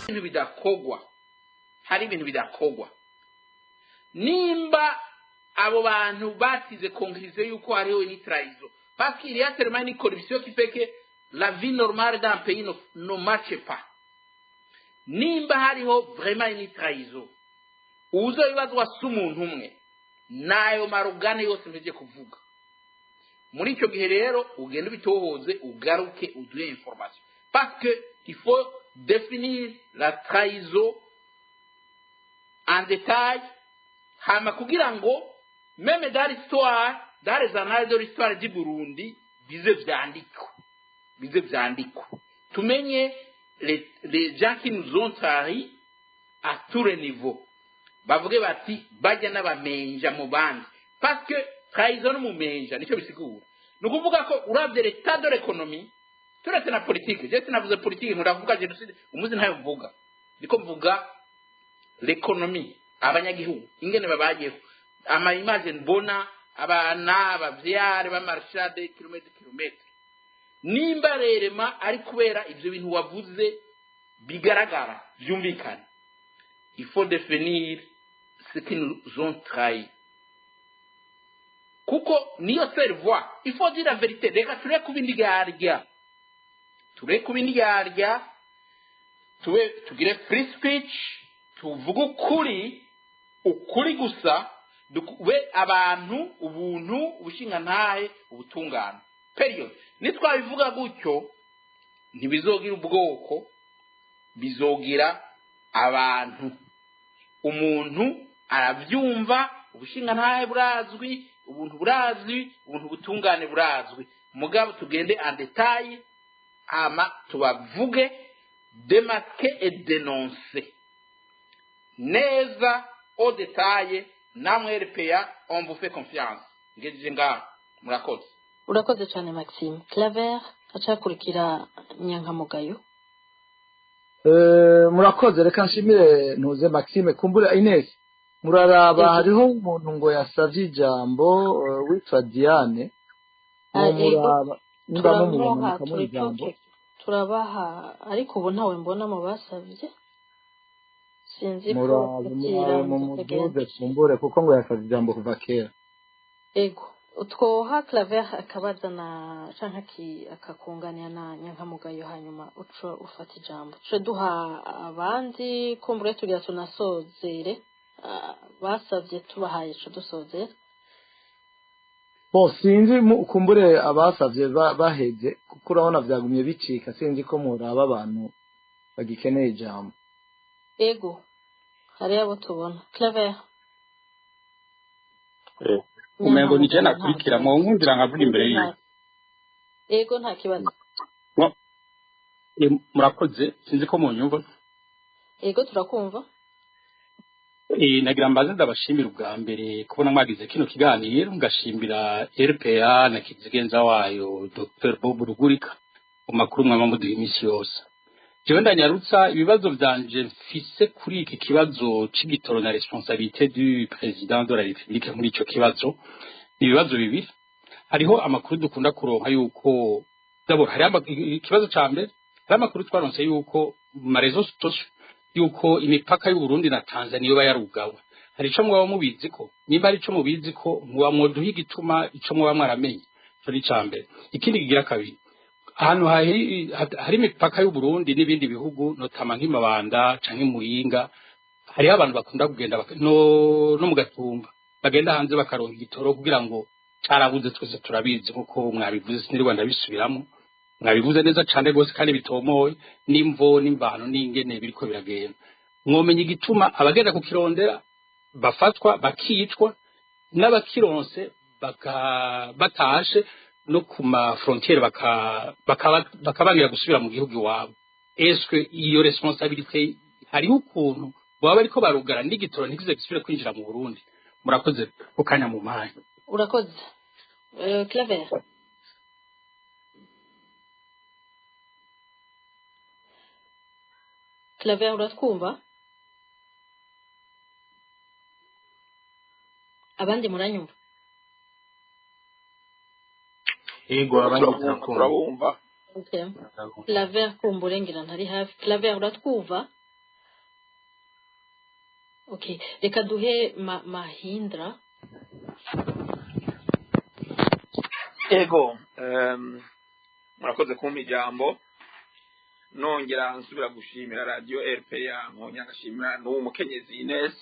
Ibintu bidakogwa, hari ibintu bidakogwa. Nimba abo bantu batize conclusion yuko hariho une trahison, parce qu'il y a tellement une corruption qui fait que la vie normale d'un pays ne marche pas, nimba hariho vraiment une trahison, uzobibazwa si umuntu umwe, n'ayo ma organes yose mpeje kuvuga. Muri icyo gihe rero ugende ubitohoze, ugaruke uduhe information, parce que il faut définir la trahison en détail, hama kugira ngo même dans l'histoire, dans les annales de l'histoire du Burundi, bize vyandikwe, bize vyandikwe, tumenye les gens qui nous ont trahis à tous les niveaux, bavuge bati bajya n'abamenja mu bandi, parce que trahison n'umumenja nicyo bisigura. Ni ukuvuga ko uravye l'état de l'économie, turetse na politike, je sinavuze politike, nkunda kuvuga génocide, umuzi ntayo mvuga, niko mvuga l'économie, abanyagihugu ingene babayeho, ama images mbona, abana abavyare bamarsha de kilomètre kilomètre. Nimba rerema ari kubera ivyo bintu wavuze bigaragara, vyumvikana, il faut définir ce qui nous ont trahi, kuko niyo seule voie. Il faut dire la vérité. Reka tureke kuba indyarya, tureke kuba indyarya, tube tugire free speech, tuvuge ukuri, ukuri gusa, dube abantu ubuntu, ubushingantahe, ubutungane, period. Nitwabivuga gutyo, ntibizogira ubwoko, bizogira abantu. Umuntu arabyumva, ubushingantahe burazwi, ubuntu burazwi, ubuntu butungane burazwi. Mugabo tugende en détail, hama tubavuge, démasquer et dénoncer neza au détail. Namwe RPA, on vous fait confiance. Ngejeje ngaho, murakoze. Urakoze cyane, Maxime. Claver, acakurikira Nyankamugayo. Murakoze. Reka nshimire ntuze Maxime. Kumbura Ines, muraraba hariho umuntu ngo yasavye ijambo, witwa Diane. Muraba nimba mumubona Turamuha. mukamuha ijambo. Turabaha, ariko ubu ntawe mbona mu basavye, sinzi ko Murabe, murabe, mumuduze kumbure, kuko ngo yasavye ijambo kuva kera. Ego, twoha Claver akabaza na canke akakunganira na Nyankamugayo, hanyuma uco ufata ijambo, tuce duha abandi kumbure tugira tunasozere. Basavye tubahaye ico dusozere. Bon, sinzi kumbure abasavye baheze, kuko urabona vyagumye bicika. Sinzi ko muraba abantu bagikeneye ijambo. Ego, hariyo abo tubona. Claver. Umengo ni je nakurikira, mwonkundira nkavuga imbere yiwe? Ego, nta kibazo. Murakoze, sinzi ko munyumva. Ego, turakumva. Nagira mbaze ndabashimira ubwa mbere kubona mwagize kino kiganiro, ngashimira RPA na kizigenza wayo Dr Bob Rugurika mu makuru mwama muduha iminsi yose. Jewe ndanyarutsa ibibazo vyanje mfise kuri iki kibazo c'igitoro na responsabilité du président de la République muri ico kibazo. Ni ibibazo bibiri. Hariho amakuru dukunda kuronka yuko, d'abord hariho ikibazo ca mbere, hariho amakuru twaronse yuko mu ma réseaux sociaux yuko imipaka y'u Burundi na Tanzania yoba yarugawe. Hari ico mwaba mubizi ko? Nimba hari ico mubizi ko, muba mwoduha igituma, ico mwaba mwaramenye. Ico ni ica mbere. Ikindi kigira kabiri, ahantu hari imipaka y'u Burundi n'ibindi bihugu, notamment nk'Imabanda canke Muyinga, hariho abantu bakunda kugenda no mu Gatumba, bagenda hanze bakaronka igitoro kugira ngo carabuze. Twese turabizi nkuko mwabivuze, sinirwa ndabisubiramo, mwabivuze neza cane rwose kandi bitomoye, n'imvo n'imvano n'ingene biriko biragenda. Mwomenya igituma abagenda kukirondera bafatwa bakicwa, n'abakironse batashe no ku ma frontières bakabangira gusubira mu gihugu iwabo? Eske iyo responsabilité, hariho ukuntu baba bariko barugara n'igitoro ntikize gisubire kwinjira mu Burundi? Murakoze ku kanya mu mwanya. Urakoze. Claver, Claver, uratwumva? Abandi muranyumva? Yego, abandi Turabumva. turakumva. Turabumva. Okay. Claver kumbure ngira ntari hafi. Claver, uratwumva? Okay, reka duhe Mahindra. Ego, murakoze kumpa ijambo. Nongera nsubira gushimira radio RPA, nkongera ngashimira n'uwo mukenyezi Ines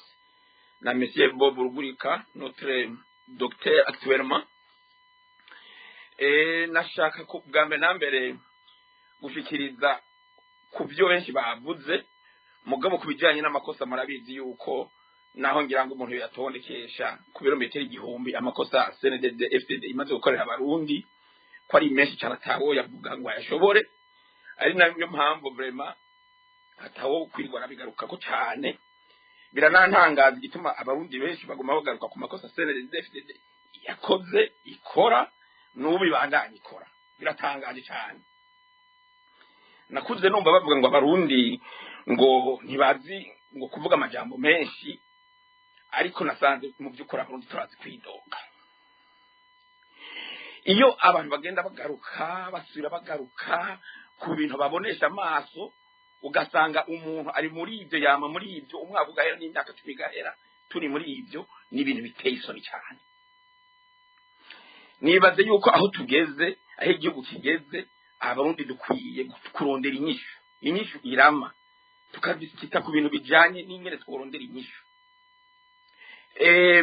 na Monsieur Bob Rugurika, notre docteur actuellement. Nashaka ku bwa mbere na mbere gushikiriza ku byo benshi bavuze, mugabo ku bijyanye n'amakosa murabizi yuko naho ngira ngo umuntu yatondekesha ku birometero 1000 amakosa CNDD FDD imaze gukorera abarundi ko ari menshi cyane atawo yavuga ngo ayashobore, ari nayo mpamvu vraiment atawo kwirwa arabigaruka ko cyane. Biranantangaza igituma abarundi benshi baguma bagaruka ku makosa CNDD FDD yakoze, ikora, n'ubu ibandanya ikora. Biratangaje cyane. Nakuze numva bavuga ngo abarundi ngo ntibazi ngo kuvuga amajambo menshi, ariko nasanze mu by'ukuri abarundi turazi kwidoga. Iyo abantu bagenda bagaruka, basubira bagaruka ku bintu babonesha amaso, ugasanga umuntu ari muri ibyo, yama muri ibyo, umwaka ugahera n'imyaka 10 igahera turi muri ibyo, ni ibintu biteye isoni cyane. Nibaze yuko aho tugeze, aho igihugu kigeze, abarundi dukwiye kurondera inyishu, inyishu irama, tukabisita ku bintu bijanye n'ingene tworondera inyishu.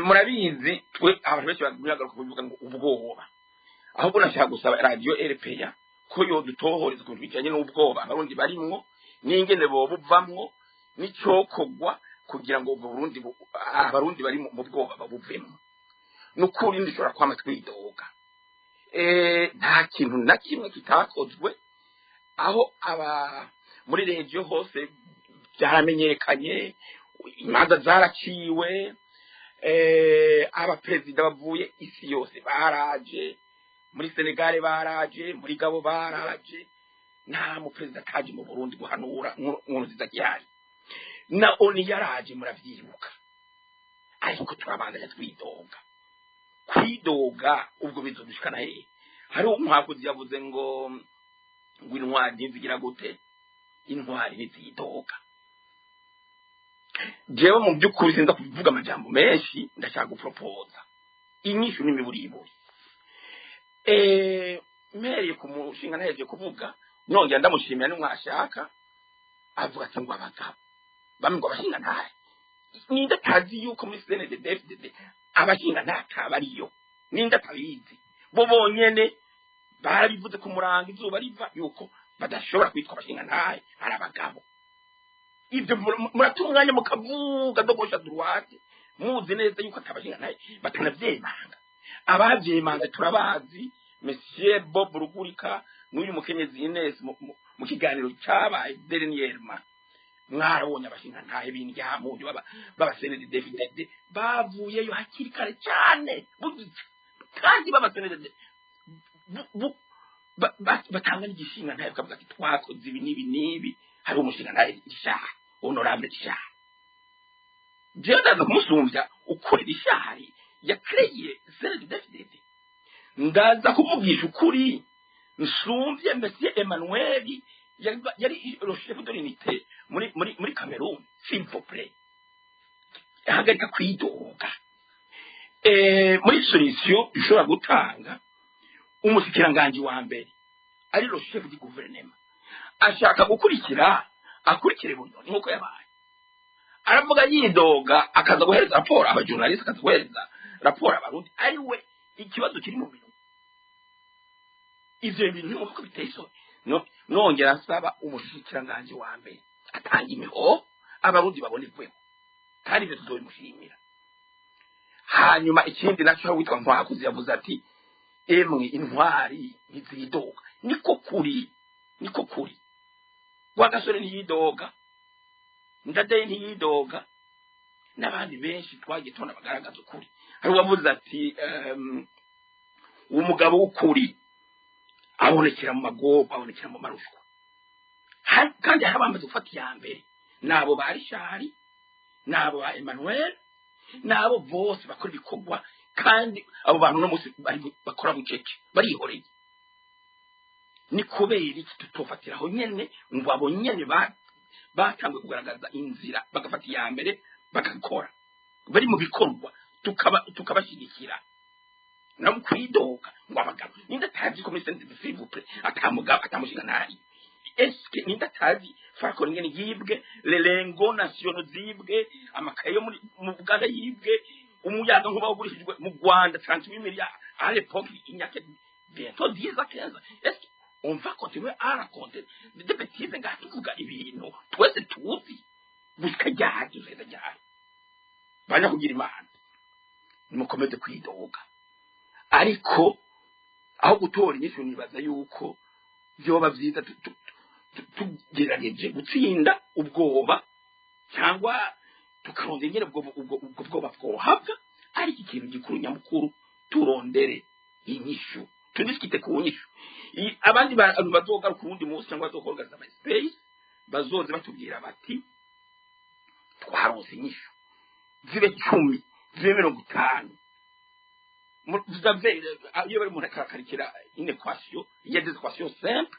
Murabizi twe abantu benshi bagagaruka kubivuga ngo ubwoba, ahubwo nashaka gusaba radio RPA ko yodutohoreza ku bintu bijanye n'ubwoba abarundi barimwo, n'ingene bobuvamwo, n'icokogwa kugira ngo Burundi abarundi bari mu bwoba babuvemwo. Nukuri ndishobora kwama twidoga. Nta kintu na kimwe kitakozwe, aho aba muri regio hose byaramenyekanye, imanza zaraciwe, abaperezida bavuye isi yose baraje, muri Senegal baraje, muri Gabo baraje, nta muperezida ataje mu Burundi guhanura Nkurunziza gihari, na ONU yaraje, muravyibuka. Ariko turabandanya twidoga. Kwidoga ubwo bizodushikana hehe? Hari umwakuzi yavuze ngo intwari ntizigira gute, intwari ntizidoga. Jewe mu by'ukuri sinza kuvuga amajambo menshi, ndashaka gupropoza inyishu n'imiburiburi. Mpereye ku mushinga nahejeje kuvuga, nongera ndamushimira nimwashaka, avuga ati ngo abagabo bamwe ngo abashinga ntahe. Ninde atazi yuko muri CNDD FDD abashinga ntakabariyo? Ninde atabizi? Bo bonyene barabivuze ku murango izuba riva yuko badashobora kwitwa abashinga ntahe, ari abagabo. Ibyo muratunganya mukavuga dogosha droite, muzi neza yuko atabashinga ntahe batanavyemanga. Abavyemanze turabazi, Monsieur Bob Rugurika n'uyu mukenyezi Ines mu kiganiro cyabaye dernièrement, mwarabonye abashinga ntahe b'indyamunyu baba CNDD FDD bavuyeyo hakiri kare cyane bugica, kandi baba CNDD batanga n'igishinga ntahe bakavuga ati twakoze ibi n'ibi n'ibi. Hari umushinga ntahe Richard, honorable Richard, jewe ndaza kumusumbya ukuri. Richard yakreye CNDD FDD, ndaza kuvugisha ukuri nsumbye Monsieur Emmanuel yari le chef de l'unité muri Cameroon. S'il vous plaît, hagarika kwidoga. Muri solution ishobora gutanga, umushikiranganji wa mbere ari le chef du gouvernement ashaka gukurikira, akurikire Bunyoni nkuko yabaye aravuga yidoga, akaza guhereza raporo abajournaliste, akaza guhereza raporo abarundi, ari we ikibazo kiri mu minwe. Ivyo bintu nkuko biteye isoni. Nongera nsaba umushikiranganji wa mbere atanga imiho abarundi babonerweho, kandi ivyo tuzobimushimira. Hanyuma ikindi naco witwa Nkwakuzi yavuze ati emwe intwari ntizidoga. Niko kuri, niko kuri. Rwagasore ntiyidoga, Ndadaye ntiyidoga, n'abandi benshi twagiye tubona bagaragaza ukuri. Hari uwavuze ati umugabo w'ukuri abonekera mu magogo, abonekera mu marushwa. Kandi hari abamaze gufata iya mbere, nabo ba Richard, nabo ba Emmanuel, nabo bose bakora ibikorwa, kandi abo bantu no munsi bakora bucece, barihoreye. Ni kubera iki tutofatiraho nyene ngo abo nyene batanguye kugaragaza inzira, bagafata iya mbere, bagakora, bari mu bikorwa, tukabashyigikira? No kwidoga ngo abagabo, ninde atazi ko muri CNDD, s'il vous plaît, atamugabo, atamushinga ntari? Eske ninde atazi Falcon ingene yibwe, lelengo nationaux zibwe, amakaye yo muri mu Buganda yibwe, umuyaga nkuba wagurishijwe mu Rwanda 38 milliards à l'époque, il n'y a que bientôt 10 à 15? Est-ce on va continuer à raconter des bêtises ngaha, tuvuga ibintu twese tuzi? Gushika ryari? Tuzaheza ryari? Banya kugira Imana, nimukomeze kwidoga, ariko aho gutora inyishu, nibaza yuko vyoba vyiza tugerageje gutsinda ubwoba, cyangwa tukarondera ingene ubwo bwoba bwohabwa. Ariko ikintu gikuru nyamukuru, turondere inyishu, tudiskite ku nyishu. Abandi bantu bazogaruka uwundi munsi cyangwa bazokorganiza ama space, bazoze batubwira bati: "Twaronse inyishu", zibe 10, zibe 50. Vous avez, iyo bari umuntu akakarikira une équation, il y a des équations simples.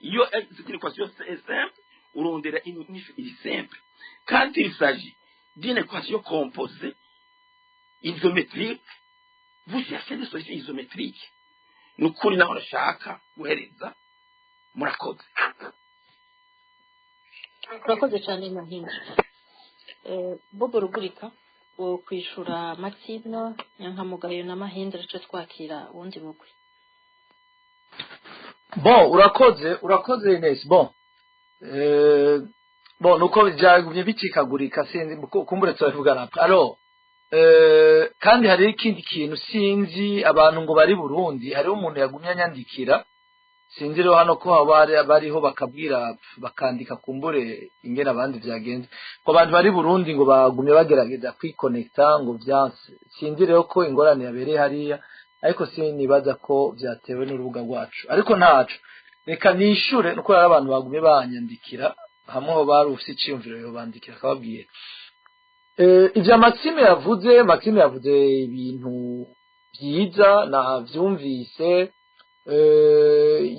Iyo c'est une équation simple, urondera inyishu iri simple. Quand il s'agit d'une équation composée isométrique, vous cherchez des solutions isométriques. Ni ukuri, naho nashaka guhereza. Murakoze. Urakoze cyane, Mahinda. Bobo Rugurika, wo kwishura Maxime Nyankamugayo na Mahindra, duce twakira uwundi mugwi. Bon, urakoze, urakoze Ines. Bon, bon, nuko byagumye bicikagurika, sinzi, kumbure turabivugana après. Alors, kandi hari ikindi kintu, sinzi abantu ngo bari Burundi, hariho umuntu yagumye anyandikira, sinzi rero hano ko haba bariho bakabwira, bakandika kumbure ingene abandi vyagenze, ngo abantu bari Burundi ngo bagumye bagerageza kwikonekta ngo vyanse. Sinzi rero ko ingorane yabereye hariya, ariko sinibaza ko vyatewe n'urubuga rwacu, ariko ntaco, reka nishure. Nuko rero abantu bagumye banyandikira, hamwe ho bari ufise iciyumviro yobandikira akababwira. Ivya Maxime yavuze, Maxime yavuze ibintu vyiza, navyumvise.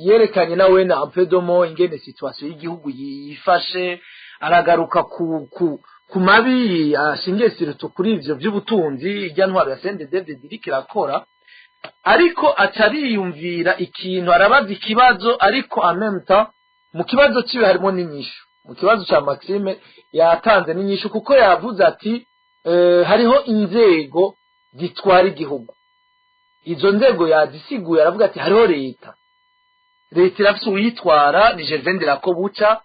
Yerekanye nawe na un peu de mots ingene situation y'igihugu yifashe, aragaruka ku mabi ashingiye surtout kuri ivyo vy'ubutunzi irya ntwaro ya CNDD-FDD iriko irakora. Ariko acariyumvira ikintu, arabaza ikibazo, ariko en même temps mu kibazo ciwe harimo n'inyishu. Mu kibazo ca Maxime yatanze n'inyishu, kuko yavuze ati hariho inzego zitwara igihugu. Izo nzego yazisiguye, aravuga ati hariho leta, leta irafise uwuyitwara, ni Gervais Ndirakobuca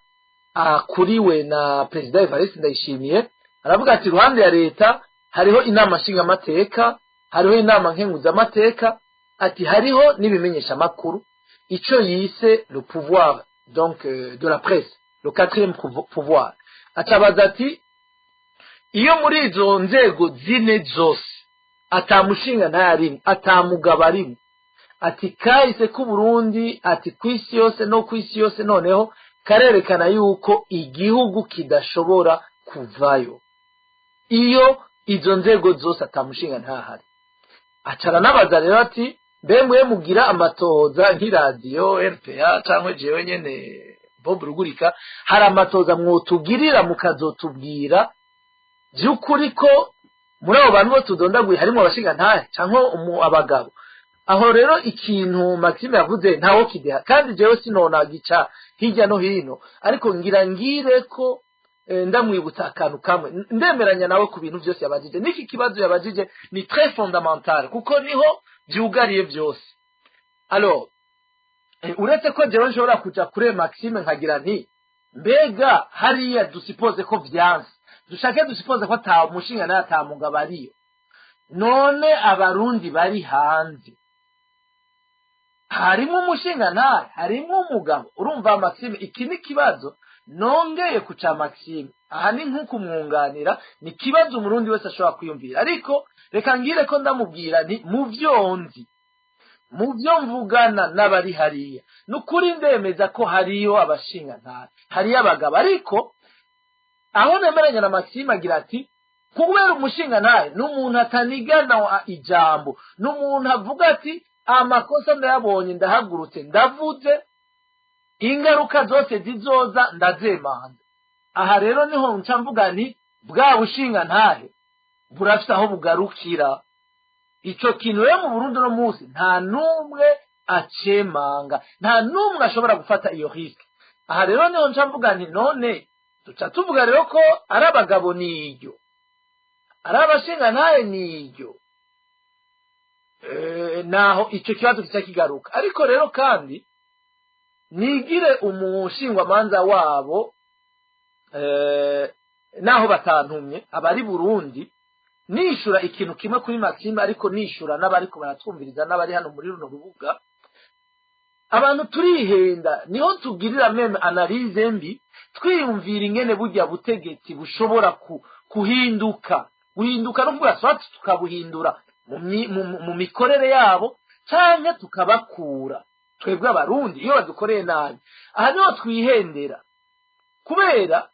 akuriwe na Perezida Evariste Ndayishimiye. Aravuga ati iruhande ya leta hariho inama nshingamateka, hariho inama nkenguzamateka, ati hariho n'ibimenyeshamakuru, ico yise le pouvoir donc de la presse, le quatrième pouvoir. Acabaza ati iyo muri izo nzego zine zose atamushinga ntayarimwe, atamugabo arimwe, ati kahise k'Uburundi, ati kw'isi yose no kw'isi yose noneho karerekana yuko igihugu kidashobora kuvayo iyo izo nzego zose atamushinga ntahari. Acara nabaza rero ati mbe mwe mugira amatohoza nk'iradiyo RPA cyangwa jewe nyene Bob Rugurika, hari amatohoza mwotugirira mukazotubwira by'ukuri ko muri abo bantu bose tudondaguye harimo abashinga ntahe cyangwa abagabo? Aho rero ikintu Maxime yavuze ntawo kideha, kandi jewe sinonagica hirya no hino, ariko ngira ngire ko ndamwibutsa akantu kamwe. Ndemeranya nawe ku bintu byose yabajije, n'iki kibazo yabajije ni très fondamental, kuko niho byugariye byose. Alors, uretse ko jewe nshobora kuja kuri Maxime nkagira nti mbega hariya dusipoze ko vyanse, dushake dusipoze ko ata mushinga naye, ata mugabo ariyo, none abarundi bari hanze harimo umushinga nawe, harimo umugabo? Urumva Maxime, iki ni ikibazo nongeye kuca Maxime aha, ni nko kumwunganira, ni ikibazo umurundi wese ashobora kwiyumvira. Ariko reka ngire ko ndamubwira nti mu byo nzi, mu byo mvugana n'abari hariya, ni ukuri ndemeza ko hariyo abashinga ntare, hariyo abagabo. Ariko aho nemeranya na Maxime, agira ati kubera umushinga ntare ni umuntu atanigana ijambo, ni umuntu avuga ati amakosa ndayabonye, ndahagurutse, ndavuze. Ingaruka zose zizoza ndazemanze. Aha rero niho nca mvuga nti bwa bushinga ntahe burafite aho bugarukira. Ico kintu rero mu Burundi no munsi nta n'umwe acemanga, nta n'umwe ashobora gufata iyo risque. Aha rero niho nca mvuga nti none duca tuvuga rero ko ari abagabo niryo, ari abashinga ntahe niryo, naho ico kibazo kica kigaruka. Ariko rero kandi nigire umushingwamanza wabo, naho batantumye abari Burundi, nishura ikintu kimwe kuri Maxime, ariko nishura n'abariko baratwumviriza n'abari hano muri runo rubuga. Abantu turihenda, niho tugirira même analyse mbi, twiyumvira ingene burya butegetsi bushobora kuhinduka. Guhinduka no kuvuga soit tukabuhindura mu mikorere yabo, canke tukabakura twebwe Abarundi iyo badukoreye nabi. Aha niho twihendera, kubera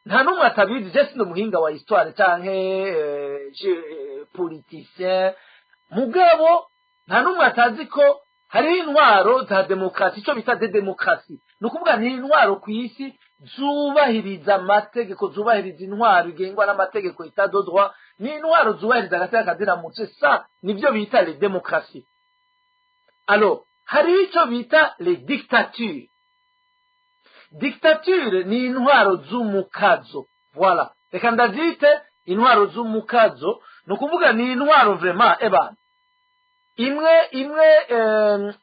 nta n'umwe atabizi. Je sindi umuhinga wa histoire canke politicien, mugabo nta n'umwe atazi ko hariho intwaro za demokarasi, ico bita de demokarasi. Ni ukuvuga ni intwaro ku isi zubahiriza amategeko, zubahiriza intwaro igengwa n'amategeko, état de droit, ni intwaro zubahiriza agateka kazina muntu. Ça nivyo bita les démocraties. Alors hariho ico bita les dictatures. Dictature ni intwaro z'umukazo. Voilà, reka ndazite intwaro z'umukazo. Ni ukuvuga ni intwaro vraiment ebana imwe imwe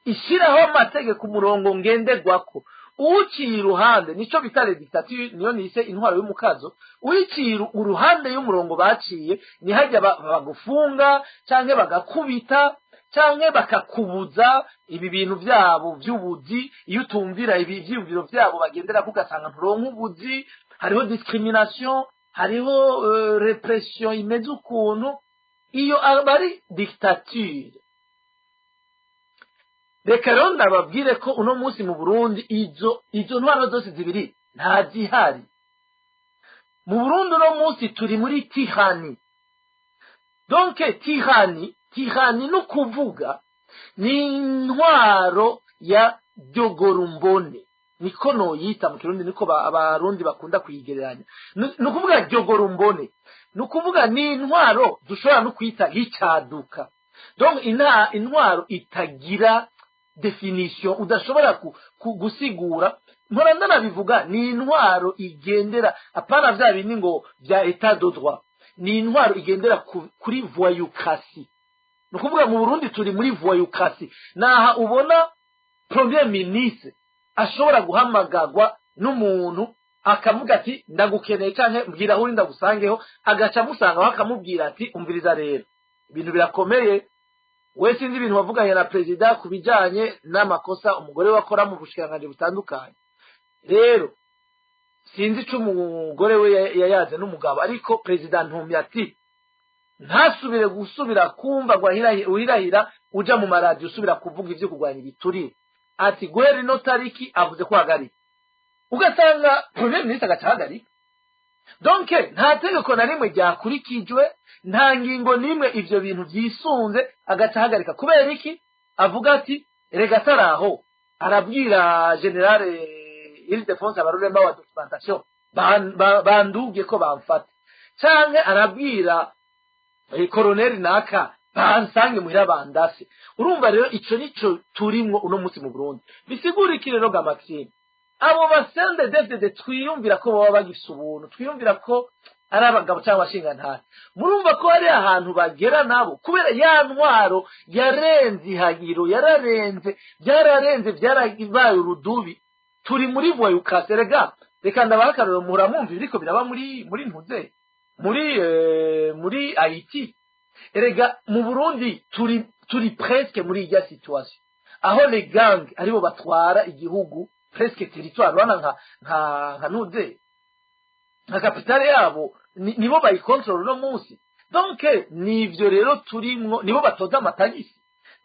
ishyiraho amategeko, umurongo ngenderwako. Uwuciye iruhande, nico bita les dictatures, niyo nise intwaro y'umukazo. Uwiciye uruhande y'umurongo baciye, ni hajya bagufunga canke bagakubita canke bakakubuza ibi bintu byabo by'ubuzi. Iyo utumvira ibi vyiyumviro vyabo bagendera, ugasanga nturonka ubuzi, hariho discrimination, hariho répression imeze ukuntu. Iyo aba ari dictature. Reka rero ndababwire ko uno munsi mu Burundi izo ntwaro zose zibiri ntazihari. Mu Burundi uno munsi turi muri tyrannie. Donc tyrannie, tyrannie ni ukuvuga ni intwaro ya ryogorumbone, niko noyita mu Kirundi, niko Abarundi bakunda kuyigereranya. Ni ukuvuga ryogorumbone, ni ukuvuga ni intwaro dushobora no kwita y'icaduka. Donc intwaro itagira définition, udashobora gusigura. Mpora ndanabivuga, ni intwaro igendera apana vya bindi ngo vya état de droit, ni intwaro igendera kuri voyoucratie. Ni ukuvuga mu Burundi turi muri voyoucratie. Naha ubona premier ministre ashobora guhamagagwa n'umuntu akavuga ati ndagukeneye, canke mbwira aho uri ndagusangeho, agaca amusangaho akamubwira ati umviriza rero, ibintu birakomeye, we sinzi ibintu wavuganye na perezida ku bijanye n'amakosa umugore we akora mu bushikiranganji butandukanye. Rero sinzi ico umugore we yayaze n'umugabo, ariko perezida ntumye ati ntasubire gusubira kumva ngo uhirahira uja mu maradiyo usubira kuvuga ivyo kurwanya ibiturire, ati guhera ino tariki avuze ko ahagarika. Ugasanga premier ministre agaca ahagarika. Donc nta tegeko na rimwe ryakurikijwe, nta ngingo n'imwe ivyo bintu vyisunze, agaca ahagarika. Kubera iki? Avuga ati rega ataraho arabwira général Ildefonse Abarurema wa documentation banduge ko bamfata, canke arabwira koroneri naka bansange muhira bandase. Urumva rero ico nico turimwo uno munsi mu Burundi. Bisigura iki rero ga Maxime? Abo ba CNDD-FDD twiyumvira ko baba bagifise ubuntu, twiyumvira ko ari abagabo cyangwa abashingantahe, murumva ko hari ahantu bagera nabo, kubera ya ntwaro yarenze ihagiro, yararenze, byararenze, byarabaye urudubi. Turi muri voyoucratie. Rega reka ndabaha akarorero. Muramwumva ibiriko biraba muri ntuze muri Haiti. Erega mu Burundi turi presque muri irya situation aho les gangs aribo batwara igihugu, presque territoire. Urabona nka ntuze nka capitale yabo nibo bayikontorora uno munsi. Donc nivyo rero turimwo, nibo batoza amatagisi.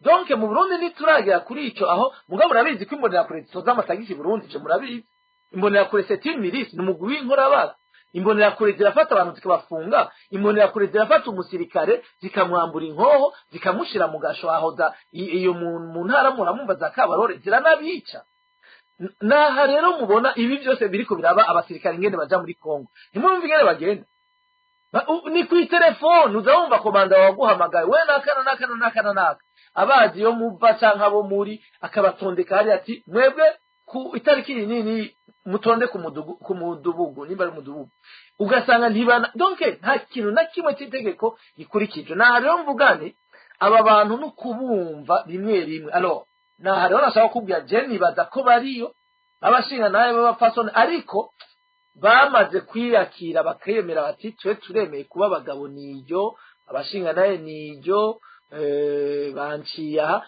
Donc mu Burundi ntituragera kuri ico aho, mugabo murabizi ko Imbonerakure zitoza amatagisi Burundi. Ivyo murabizi. Imbonerakure c'est une milice, ni umugwi w'inkorabara. Imbonerakure zirafata abantu zikabafunga, Imbonerakure zirafata umusirikare zikamwambura inkoho, zikamushira mu gasho aho iyo mu ntara muramumva za Kabarore, ziranabica. Naha rero mubona ibi byose biriko biraba, abasirikare ingene baja muri Kongo, ntimurumva ingene bagenda. Ni kuri telefone, uza wumva commandant waguhamagaye, we nakana nakana nakana naka, abazi yo muva canke abo muri, akabatondeka hariya ati: "Mwebwe ku itariki iyi nini mutonde ku mudugu, ku mudubugu, nimba ari umudugudu." Ugasanga ntibana, donc nta kintu na kimwe cy'itegeko gikurikije. Naha rero mvuga nti aba bantu no kubumva rimwe rimwe. Alors naha rero nashaka kukubwira, je nibaza ko bariyo abashinga nawe b'abapfasoni, ariko bamaze kwiyakira, bakemera bati: "Twe turemeye kuba abagabo, niryo abashinga nawe niryo banciye aha."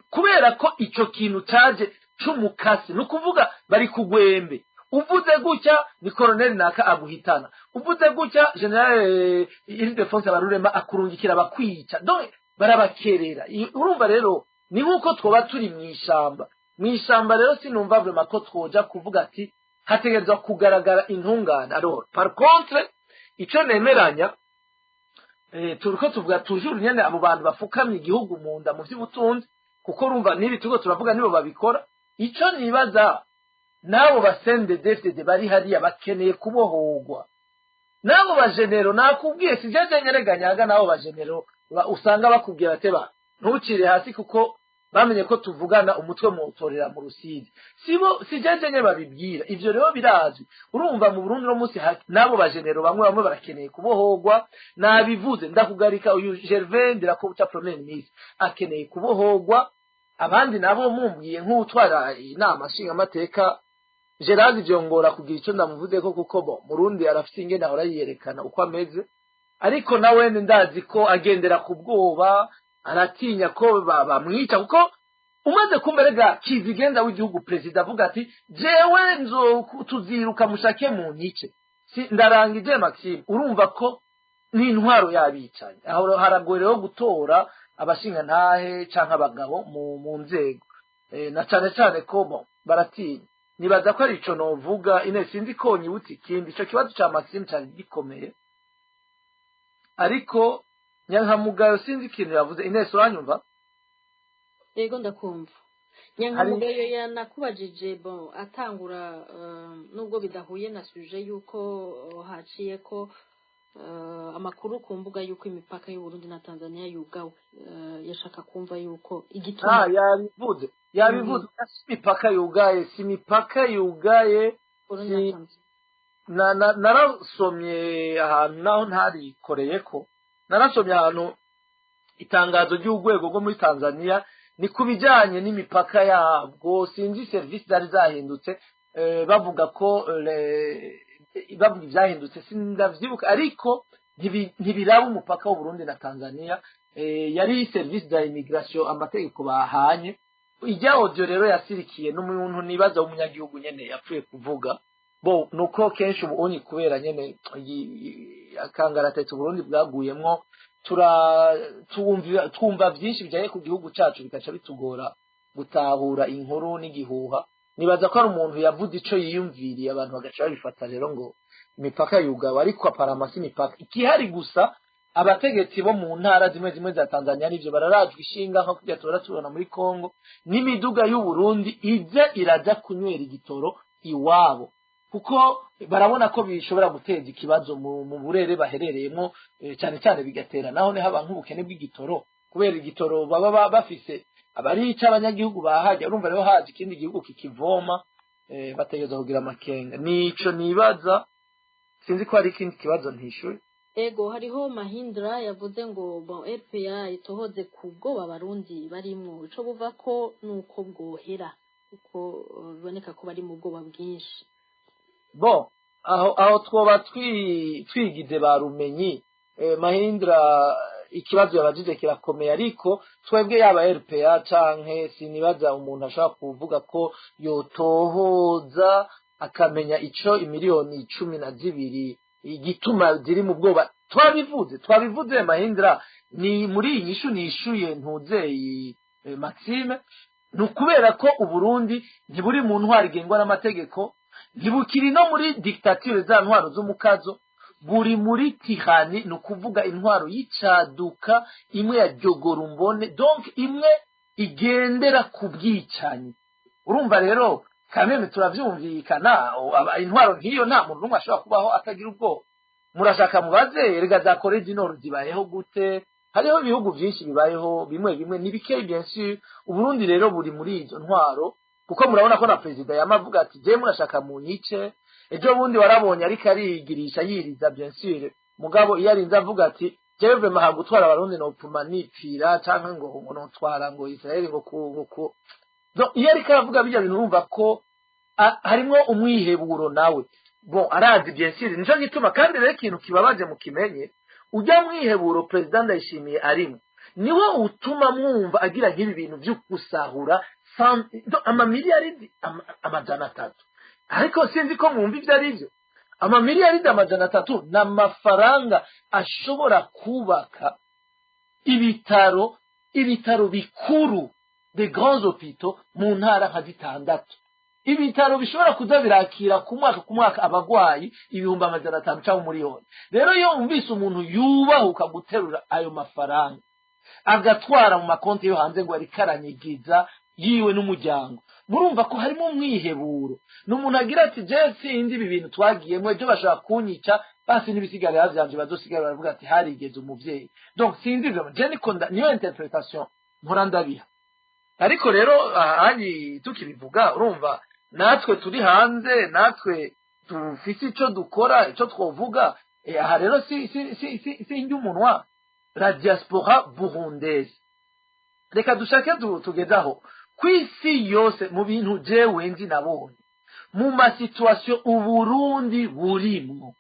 Kubera ko ico kintu caje c'umukasi, ni ukuvuga bari kugwembe, uvuze gutya ni koroneli naka aguhitana, uvuze gutya général Ildefonse Barurema akurungikira bakwica, donc barabakerera. Urumva rero ni nk'uko twoba turi mw'ishamba. Mw'ishamba rero sinumva vraiment ko twoja kuvuga ati hategerezwa kugaragara intungane. Alors par contre ico nemeranya, turiko tuvuga toujours nyene abo bantu bafukamye igihugu mu nda mu vy'ubutunzi, kuko urumva n'ibi turiko turavuga nibo babikora. Ico nibaza, n'abo ba CNDD-FDD bari hariya bakeneye kubohorwa, n'abo bajenero nakubwiye, si jeje nyereganyaga, n'abo bajenero usanga bakubwira bateba ntucire hasi kuko bamenye ko tuvugana umutwe muwutorera mu Rusizi. Sibo, si jeje nye babibwira, ivyo rero birazwi. Urumva mu Burundi no munsi n'abo bajenero bamwe bamwe barakeneye kubohorwa. Nabivuze, ndakugarika, uyu Gervais Ndirakobuca, premier ministre, akeneye kubohorwa. Abandi nabo mumbwiye nk'utwara inama nshingamateka Gerard Vyongora, kugira ico ndamuvuzeko, kuko bo Murundi arafite ingene ahora yiyerekana uko ameze, ariko nawe ndazi ko agendera ku bwoba, aratinya ko bamwica, kuko umaze kumva kizigenza w'igihugu, perezida, avuga ati: "Jewe nzo tuziruka mushake mu nyice." Si ndarangije Maxime, urumva ko n'intwaro yabicanyi aho haragoye rero gutora abashingantahe canke abagabo mu nzego, na cane cane ko bo baratinya. Nibaza ko ari ico novuga ine, sinzi ko nyibutse ikindi. Ico kibazo ca Maxime cari gikomeye, ariko Nyankamugayo sinzi ikintu yavuze. Ines, uranyumva? Yego, ndakumva. Nyankamugayo yanakubajije, bon, atangura, nubwo bidahuye na sujet, yuko haciye ko amakuru ku mbuga yuko imipaka y'u Burundi na Tanzania yugawe. Yashaka kumva yuko igituma. Ah, yabivuze, yabivuze. Si imipaka yugaye, si imipaka yugaye. Burundi na Tanzania. Narasomye ahantu, naho ntarikoreye, ko narasomye ahantu itangazo ry'urwego rwo muri Tanzania, ni ku bijyanye n'imipaka yabwo, sinzi serivisi zari zahindutse, bavuga ko bavuga ibyahindutse, sindavyibuka, ariko ntibiraba umupaka w'Uburundi na Tanzania. Yari serivisi za immigration, amategeko bahanye. Ijya audio rero yasirikiye n'umuntu nibaza w'umunyagihugu nyene yapfuye kuvuga. Bo nuko kenshi ubu unyi kubera nyene akangaratete Uburundi bwaguyemwo, tura twumva vyinshi bijanye ku gihugu cacu, bigaca bitugora gutahura inkuru n'igihuha. Nibaza ko ari umuntu yavuze ico yiyumviriye, abantu bagaca babifata rero ngo imipaka yugawe, ariko apparemment si imipaka ikihari. Gusa abategetsi bo mu ntara zimwe zimwe za Tanzania nivyo bararajwe ishinga, nko kujya tubona tubona muri Kongo n'imiduga y'u Burundi iza iraja kunywera igitoro iwabo, kuko barabona ko bishobora guteza ikibazo mu burere baherereyemo, cyane cyane bigatera naho ne haba nk'ubukene bw'igitoro, kubera igitoro baba bafise abarica abanyagihugu bahajya. Urumva rero haje ikindi gihugu kikivoma, bategereza kugira amakenga. Nico nibaza, sinzi ko hari ikindi kibazo ntishuye. Ego, hariho Mahindra yavuze ngo bon, RPA itohoze ku bwoba abarundi barimwo, ico buva ko nuko bwohera, kuko biboneka ko bari mu bwoba bwinshi. Bon, aho twoba twigize ba rumenyi. Mahindra ikibazo yabajije kirakomeye, ariko twebwe yaba RPA canke sinibaza umuntu ashobora kuvuga ko yotohoza akamenya ico imiliyoni 12 igituma ziri mu bwoba. Twabivuze, twabivuze Mahindra, ni muri iyi nyishu nishuye ntuzeyi Maxime, ni ukubera ko Uburundi ntiburi mu ntwaro igengwa n'amategeko, ntibukiri no muri dictature, za ntwaro z'umukazo, buri muri tyrannie, ni ukuvuga intwaro y'icaduka imwe ya jyogorumbone, donc imwe igendera ku bwicanyi. Urumva rero Kameme turavyumvikana, intwaro nk'iyo nta muntu n'umwe ashobora kubaho atagira ubwoba. Murashaka mubaze erega za Corée du Nord zibayeho gute? Hariho ibihugu byinshi bibayeho, bimwe bimwe ni bikeyi, bien sûr. Uburundi rero buri muri izo ntwaro, kuko murabona ko na perezida yama avuga ati: "Je murashaka munyice." Ejo bundi warabonye ariko arigirisha yiriza, bien sûr, mugabo iyo arinze avuga ati: "Jewe vraiment ha gutwara Abarundi nopfuma nipfira", canke ngo notwara ngo Israel ngo ku. Donc, iyo ariko aravuga bijya bintu, urumva ko harimwo umwiheburo nawe. Bon, arazi, bien sûr. Nico gituma kandi rero ikintu kibabaje, mukimenye, ujya mwiheburo perezida Ndayishimiye arimo niwe utuma mwumva agira nk'ibi bintu byo gusahura amamiliyaridi 300. Ariko sinzi ko mwumva ibyo ari byo. Amamiliyaridi 300 ni amafaranga ashobora kubaka ibitaro bikuru, de grands hôpitaux, mu ntara nka zitandatu, ibitaro bishobora kuza birakira ku mwaka ku mwaka abagwayi 500,000 cyangwa 1,000,000. Rero iyo wumvise umuntu yubahuka guterura ayo mafaranga agatwara mu makonti yo hanze ngo ariko aranyigiza yiwe n'umuryango, murumva ko harimo umwiheburo. Ni umuntu agira ati: "Je sinzi ibi bintu twagiyemo, ejo bashobora kunyica, basi n'ibisigarira vyanje bazosigara baravuga ati harigeze umuvyeyi." Donc sinzi ivyo, je niko niyo interprétation mpora ndabiha. Ariko rero ahanye tukibivuga, urumva natwe turi hanze, natwe dufise ico dukora, ico twovuga. Aha rero si si umunwa la diaspora burundaise, reka dushake tugeze aho ku isi yose. Mu bintu jewe nzi nabonye mu ma situations Uburundi burimwo,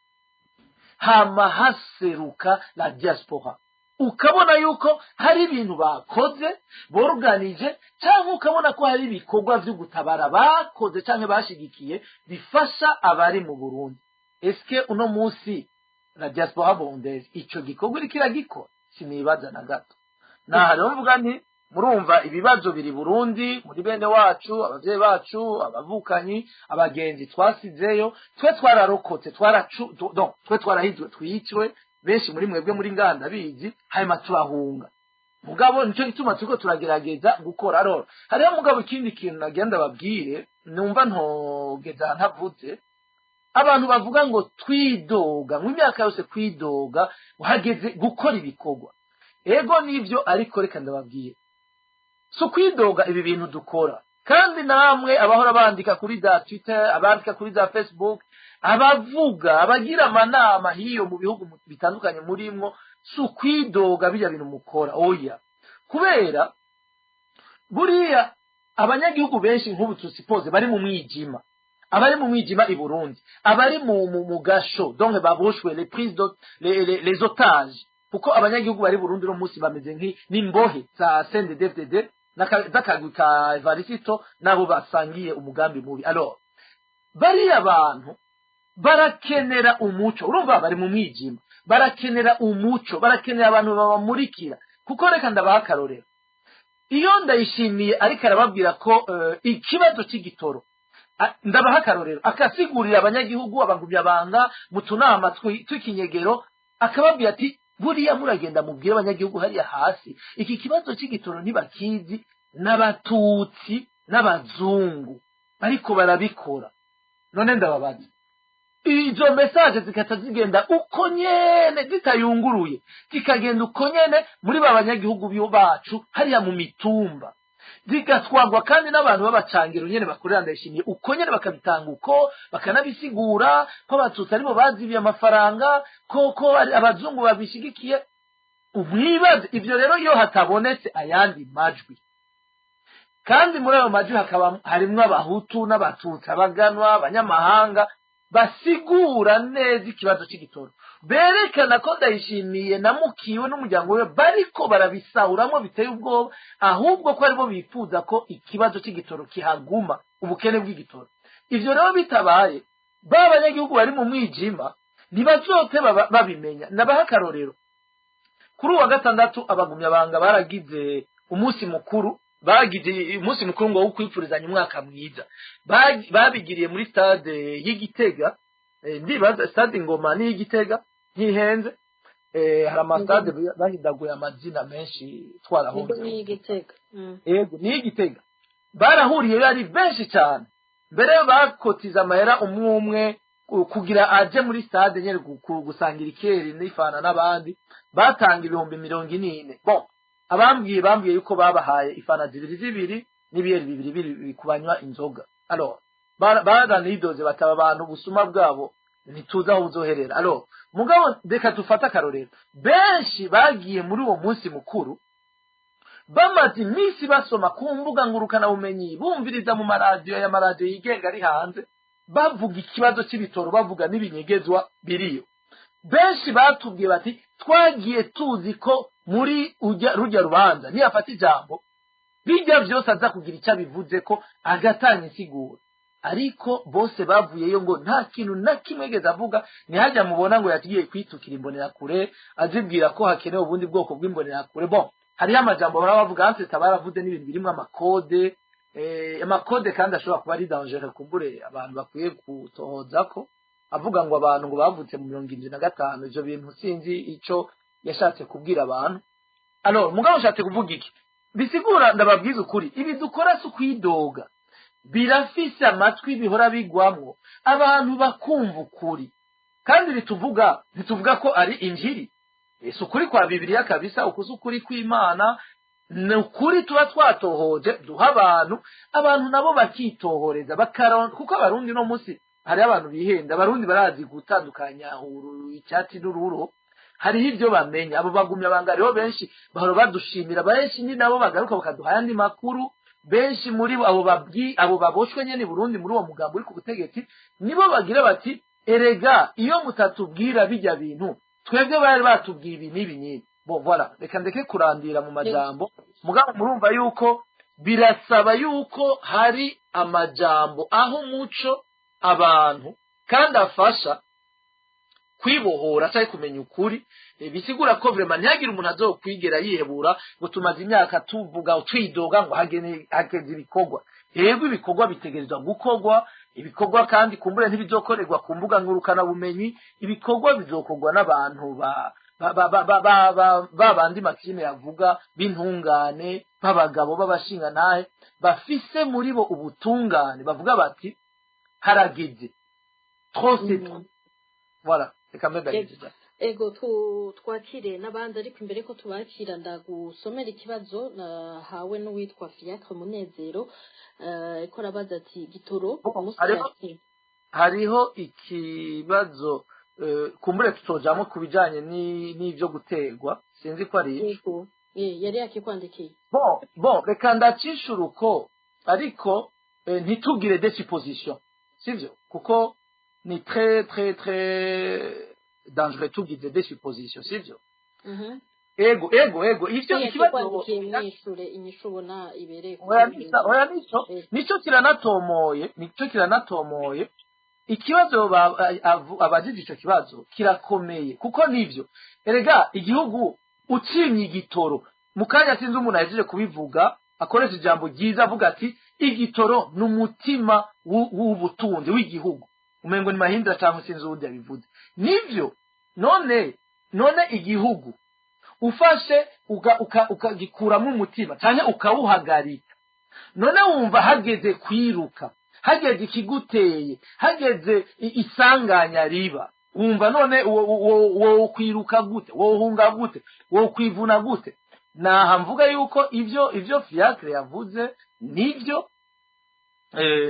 hama haseruka la diaspora, ukabona yuko hari ibintu bakoze boruganije, cyangwa ukabona ko hari ibikorwa vyo gutabara bakoze cyangwa bashigikiye bifasha abari mu Burundi. Eske uno munsi la diaspora burundaise ico gikorwa iriko iragikora? Sinibaza na gato. Naha rero mvuga nti murumva ibibazo biri Burundi muri bene wacu, abavyeyi bacu, abavukanyi, abagenzi twasizeyo. Twe twararokotse, twaracu donc twe twarahizwe twicwe, benshi muri mwebwe muri nganda bizi, hanyuma turahunga. Mugabo nicyo gituma turiko turagerageza gukora. Rero hariho, mugabo, ikindi kintu nagenda babwire, numva ntogeza ntavuze. Abantu bavuga ngo twidoga ngo imyaka yose, kwidoga, hageze gukora ibikorwa. Ego nivyo, ariko reka ndababwire, si ukwidoga ibi bintu dukora. Kandi namwe abahora bandika kuri za Twitter, abandika kuri za Facebook, abavuga, abagira amanama hiyo mu bihugu bitandukanye murimwo, si ukwidoga bijya bintu mukora, oya. Kubera buriya abanyagihugu benshi nk'ubu tusipoze bari mu mwijima, abari mu mwijima i Burundi, abari mu gasho, donc baboshwe, les prises de, les otages, kuko abanyagihugu bari Burundi no munsi bameze n'imbohe za CNDD-FDD z'akagwi ka Evariste nabo basangiye umugambi mubi. Alors bariya bantu barakenera umuco. Urumva bari mu mwijima, barakenera umuco, barakenera abantu babamurikira. Kuko reka ndabaha akarorero: iyo Ndayishimiye ariko arababwira ko ikibazo cy'igitoro, ndabaha akarorero, akasigurira abanyagihugu, abagumyabanga mu tunama tw'ikinyegero, akababwira ati: "Buriya muragenda mubwire abanyagihugu hariya hasi, iki kibazo cy'igitoro ntibakizi, n'Abatutsi n'abazungu ariko barabikora." None ndababaza, izo message zikata zigenda uko nyene zitayunguruye, zikagenda uko nyene muri ba banyagihugu bacu hariya mu mitumba, zigatwagwa kandi n'abantu b'abacangiro nyene bakorera Ndayishimiye, uko nyene bakabitanga uko, bakanabisigura ko Abatutsi aribo bazibiye amafaranga, ko ari abazungu babishigikiye. Umwibaze ivyo rero, iyo hatabonetse ayandi majwi, kandi muri ayo majwi hakaba harimwo Abahutu n'Abatutsi, Abaganwa, abanyamahanga, basigura neza ikibazo cy'igitoro, berekana ko Ndayishimiye na mukiwe n'umuryango we bariko barabisahuramwo biteye ubwoba, ahubwo ko aribo bifuza ko ikibazo cy'igitoro kihaguma, ubukene bw'igitoro. Ivyo rero bitabaye, ba banyagihugu bari mu mwijima ntibazote babimenya. Nabaha akarorero: kuri uwa gatandatu abagumyabanga baragize umunsi mukuru, bagize umunsi mukuru ngo wo kwifurizanya umwaka mwiza. Babigiriye muri stade y'Igitega. Ndibaza stade Ingoma ni y'Igitega, ntihenze. Hari amastade bahindaguye amazina menshi, twarahunze. Ni Igitega. Yego, ni Igitega. Barahuriye ari benshi cyane. Mbere bakotiza amahera umwe umwe kugira aje muri stade nyene gusangira ikeri n'ifana n'abandi, batanga 40,000. Bon, abambwiye bambwiye yuko babahaye ifana zibiri zibiri n'ibiyeri bibiri bibiri kubanywa inzoga. Alors baranidoze bataba abantu ubusuma bwabo ntituzi aho buzoherera. Alors mugabo reka dufate akarorero: benshi bagiye muri uwo munsi mukuru bamaze iminsi basoma ku mbuga ngurukanabumenyi, bumviriza mu maradiyo, y'amaradiyo yigenga ari hanze, bavuga ikibazo cy'ibitoro, bavuga n'ibinyegezwa biriyo. Benshi batubwiye bati: "Twagiye tuzi ko muri rujya rubanza niyafata ijambo bijya byose aza kugira icyo abivuze ko agatanga insiguro." Ariko bose bavuyeyo ngo nta kintu na kimwe yigeze avuga. Ntihajya mubona ngo yagiye kwitukira imbonerakure, azibwira ko hakenewe ubundi bwoko bw'imbonerakure. Bon, hariho amajambo bahora bavuga anseta, baravuze n'ibintu birimo amakode, amakode kandi ashobora kuba ari dangereux, kumbure abantu bakwiye gutohoza ko avuga ngo abantu ngo bavutse mu 75. Ivyo bintu sinzi ico yashatse kubwira abantu. Alors mugabo nshatse kuvuga iki? Bisigura, ndababwiza ukuri, ibi dukora si ukwidoga, birafise amatwi bihora bigwamwo, abantu bakumva ukuri. Kandi bituvuga, ntituvuga ko ari injiri, si ukuri kwa Bibiliya kabisa, uku si ukuri kw'Imana, ni ukuri tuba twatohoje duha abantu, abantu nabo bakitohoreza kuko Abarundi no munsi hariho abantu bihenda. Abarundi barazi gutandukanya icyatsi n'ururo, hariho ibyo bamenya. Abo bagumya banga hariho benshi bahora badushimira, benshi ni nabo bagaruka bakaduha ayandi makuru. Benshi muri bo, abo babwi, abo baboshwe nyene i Burundi muri uwo mugambo uri ku butegetsi, nibo bagira bati: "Erega iyo mutatubwira bijya bintu, twebwe bari batubwiye ibi n'ibi n'ibi." Bon, voilà, reka ndeke kurandira mu majambo. Mugabo murumva yuko birasaba yuko hari amajambo aho umuco abantu kandi afasha kwibohora cyangwa kumenya ukuri. Bisigura ko vraiment ntihagire umuntu azokwigera yihebura ngo tumaze imyaka tuvuga, twidoga, ngo hageze ibikorwa. Yego, ibikorwa bitegerezwa gukorwa. Ibikorwa kandi kumbure ntibizokorerwa ku mbuga ngurukanabumenyi, ibikorwa bizokorwa n'abantu ba bandi Maxime yavuga b'intungane, b'abagabo, b'abashingantahe bafise muri bo ubutungane, bavuga bati: "Harageze, trop c'est trop." Voilà, reka mbe ndagejeje. Ego, twakire n'abandi, ariko imbere ko tubakira ndagusomera ikibazo nahawe n'uwitwa Fiacre Munezero, ariko arabaza ati: "Gitoro umunsi Hariho ikibazo, kumbure tutojamo ku bijanye n'ivyo guterwa, sinzi ko ari ico. Yego, yari yakikwandikiye. Bon, reka ndacishura uko, ariko ntitugire des suppositions, sivyo? Kuko ni très très très dangereux tugize des suppositions, sivyo? Mhm. Ego, ivyo Yari ikibazo yakikwandikiye, mwishure inyishu ubona ibereye. Oya, oya, nico nico kiranatomoye ikibazo abajije. Ico kibazo kirakomeye kuko nivyo. Erega igihugu ucimye igitoro mu kanya, sinzi umuntu ahejeje kubivuga akoresha ijambo ryiza, avuga ati: "Igitoro ni umutima w'ubutunzi w'igihugu." Umengo ni Mahindra cyangwa sinzi uwundi yabivuze. Nivyo. None igihugu ufashe ukagikuramo umutima cyangwa ukawuhagarika, none wumva hageze kwiruka, hageze ikiguteye, hageze isanganya riba, wumva none wo kwiruka gute, wohunga gute, wo kwivuna gute? Naha mvuga yuko ivyo Fiacre yavuze nivyo,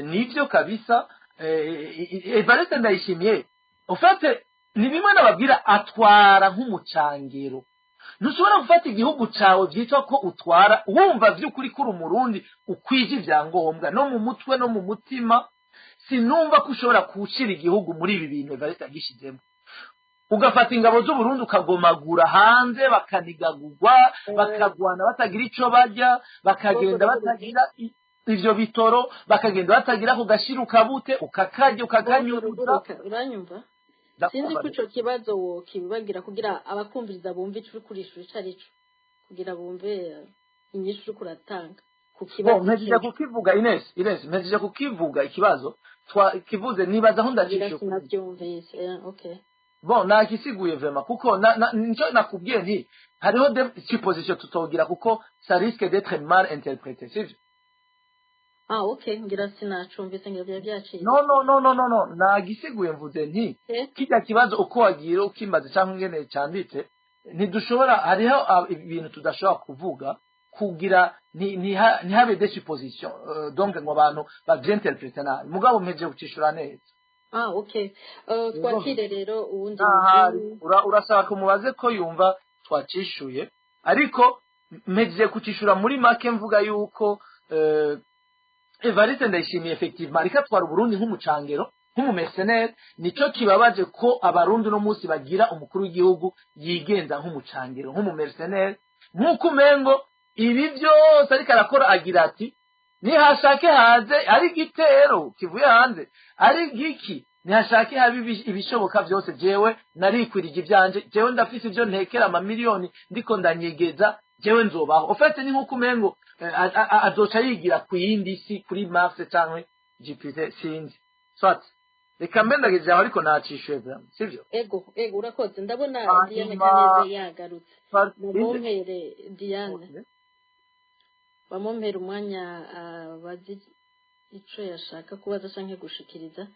nivyo kabisa. Evariste Ndayishimiye ufate ni bimwe nababwira, atwara nk'umucangero. Ntushobora gufata igihugu cawe vyitwa ko utwara, wumva vy'ukuri kuri Umurundi ukwije ivyangombwa no mu mutwe no mu mutima, sinumva ko ushobora kuwushira igihugu muri ibi bintu Evariste yagishizemo, ugafata ingabo z'Uburundi ukagomagura hanze, bakanigagurwa, bakagwana batagira ico barya, bakagenda batagira ivyo bitoro, bakagenda batagira ku gashira ukabute, ukakarya, ukakanyuruza. Uranyumva? Sinzi ko ico kibazo wokibagira kugira abakumviriza bumve ico uri kurishura ico ari cyo, kugira bumve inyishu uriko uratanga ku kibazo. Mpejeje kukivuga, Ines, mpejeje kukivuga ikibazo twakivuze, nibaza aho ndacisha. Sinavyumvise, okay. Bon, nakisiguye vraiment, kuko nico nakubwiye nti hariho des suppositions tutogira kuko ça risque d'être mal interprété, sivyo? Ah, okay, ngira sinacumvise, ngira byari byacitse. No, no, no, no, no, no, nagisiguye. Mvuze nti kirya kibazo uko wagiye ukimbaza cyangwa ingene canditse, ntidushobora, hariho ibintu tudashobora kuvuga kugira ntihabe des suppositions, donc ngo abantu bavyinterprete nabi. Mugabo mpejeje kucishura neza. Ah, okay. Twakire rero uwundi. Ahari urashaka umubaze ko yumva twacishuye, ariko mpejeje kucishura muri make, mvuga yuko Evariste Ndayishimiye effectivement ariko atwara Uburundi nk'umucangero, nk'umumercenaire. Nico kibabaje, ko Abarundi uno munsi bagira umukuru w'igihugu yigenza nk'umucangero, nk'umumercenaire, nk'uko umengo ibi byose ariko arakora agira ati nihashake haze ari igitero kivuye hanze, ari giki, nihashake habe ibishoboka byose, jewe narikwirije ivyanje, jewe ndafise ivyo ntekera amamiliyoni ndiko ndanyegeza, jewe nzobaho. Au fait, ni nk'uko umengo azoca yigira ku yindi si, kuri Mars canke Jupiter, sinzi. Soit, reka mbe ndagejeje aho, ariko nacishuye vraiment, sivyo? Ego, urakoze. Ndabona Diane Hanyuma Kaneze yagarutse. Mumumpere Diane, bamumpere umwanya abazi ico yashaka kubaza canke gushikiriza.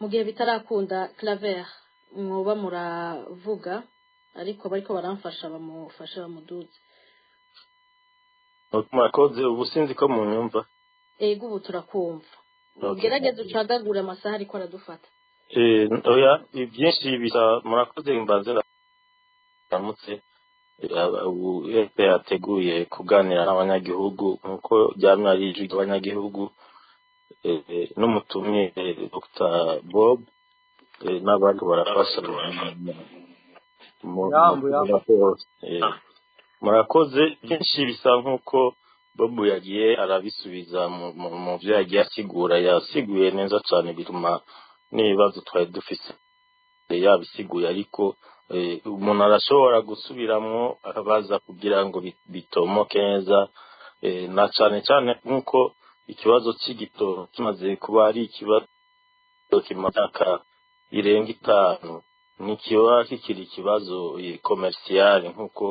Mu gihe bitarakunda, Claver, mwoba muravuga, ariko bariko baramfasha, bamufashe bamuduze. Murakoze. Ubu sinzi ko munyumva. Ego, ubu turakumva. Okay. Gerageza ucagagure, amasaha ariko aradufata. Oya, byinshi bisa. Murakoze. Mbanze ndamutse ubu yateguye kuganira n'abanyagihugu nkuko byamye ari ijwi ry'abanyagihugu, n'umutumye Dr Bob, n'abandi barafasha. Yambu, yambu. Murakoze. Byinshi bisa nk'uko Bob yagiye arabisubiza mu byo yagiye asigura. Yasiguye neza cyane, bituma n'ibibazo twari dufise yabisiguye, ariko umuntu arashobora gusubiramwo akabaza kugira ngo bitomoke neza, na cane cane nk'uko ikibazo c'igitoro kimaze kuba ari ikibazo kimaze imyaka irenga 5, ntikiba kikiri ikibazo commercial nk'uko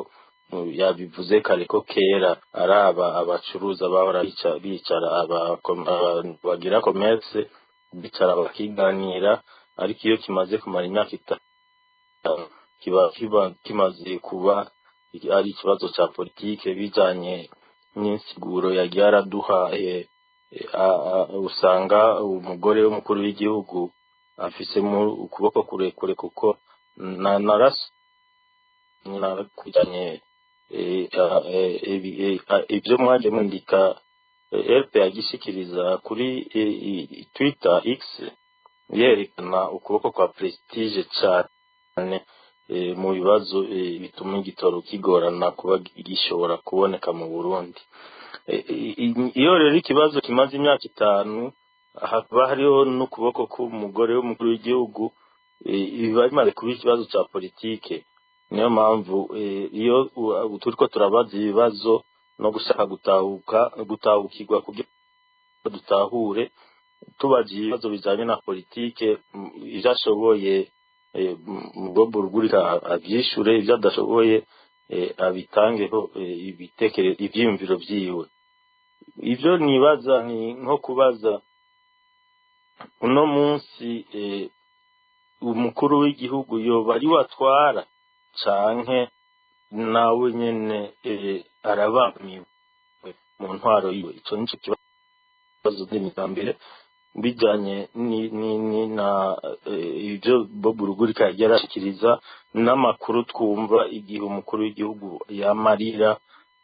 yabivuze kare, ko kera araba abacuruza bahora bicara, abantu bagira commerce bicara bakiganira, ariko iyo kimaze kumara imyaka 5 kiba kimaze kuba ari ikibazo ca politike, bijanye n'insiguro yagiye araduha. Usanga umugore w'umukuru w'igihugu afisemo ukuboko kurekure, kuko na naraso narakujanye ibyo mwaje mwandika, RP yagishikiriza kuri Twitter X, yerekana ukuboko kwa Prestige cyane mu bibazo bituma igitoro kigorana kuba gishobora kuboneka mu Burundi. Iyo rero ikibazo kimaze imyaka 5, hakaba hariho n'ukuboko k'umugore w'umukuru w'igihugu, biba bimaze kuba ikibazo cya politike. Niyo mpamvu iyo turiko turabaza ibibazo no gushaka gutahuka, gutahukirwa, kugira dutahure, tubaza ibibazo bijanye na politike, ivyo ashoboye Bob Rugurika avyishure, ivyo adashoboye abitangeho ibitekerezo, ivyiyumviro vyiwe. Ivyo nibaza ni nko kubaza uno munsi, umukuru w'igihugu yoba ari watwara, canke nawe nyene arabamiwe mu ntwaro yiwe? Ico nico kibazo mbere, bijanye ni na ibyo Bob Rugurika yagiye arashikiriza n'amakuru twumva igihe umukuru w'igihugu yamarira,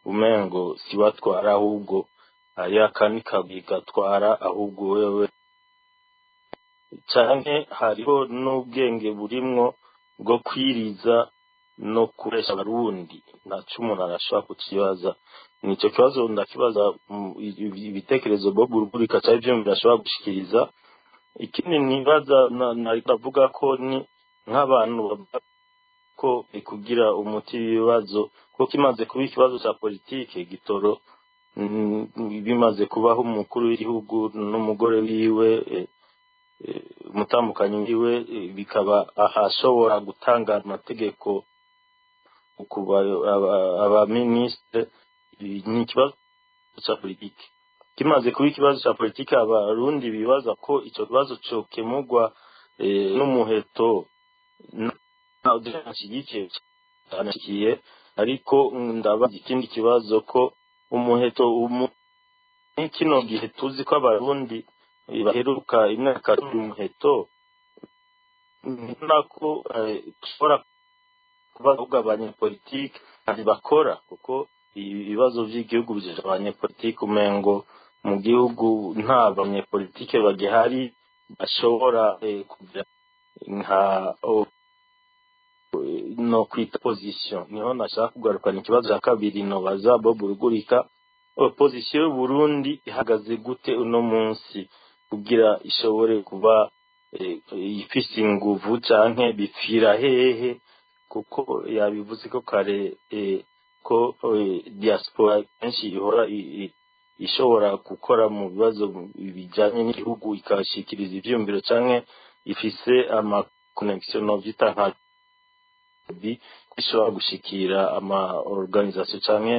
umengo si watwara, ahubwo hari akandi kagwi gatwara, ahubwo wewe canke hariho n'ubwenge burimwo bwo kwiriza no kubesha Abarundi. Naco umuntu arashobora kukibaza. Nico kibazo ndakibaza, ibitekerezo Bob Rugurika canke ivyiyumviro ashobora gushikiriza. Ikindi nibaza, ndavuga ko ni nk'abantu bavuga ko kugira umuti w'ibibazo, kuko kimaze kuba ikibazo ca politike gitoro, bimaze kubaho umukuru w'igihugu n'umugore wiwe, umutambukanyi wiwe, bikaba ahashobora gutanga amategeko. ku abaministre, ni ikibazo ca politike. Kimaze kuba ikibazo ca politike, Abarundi bibaza ko ico kibazo cokemurwa n'umuheto. Nshyigikiye cyane, ariko ndabaza ikindi kibazo, ko umuheto kino gihe tuzi ko Abarundi baheruka imyaka umuheto, nako ushobora kuba abanyepolitike bakora, kuko ibibazo by'igihugu bijeje abanyepolitike, umengo mu gihugu nta banyepolitike bagihari bashobora kugira nka no kwita opposition. Niho nashaka kugarukana ikibazo cya kabiri nobaza Bob Rugurika: opposition y'u Burundi ihagaze gute uno munsi kugira ishobore kuba ifise inguvu, canke bipfira hehe? Kuko yabivuze ko kare ko diaspora kenshi ihora ishobora gukora mu bibazo bijanye n'igihugu, ikashikiriza ivyiyumviro, canke ifise ama connexion, novyita nka bi ishobora gushikira ama organisation canke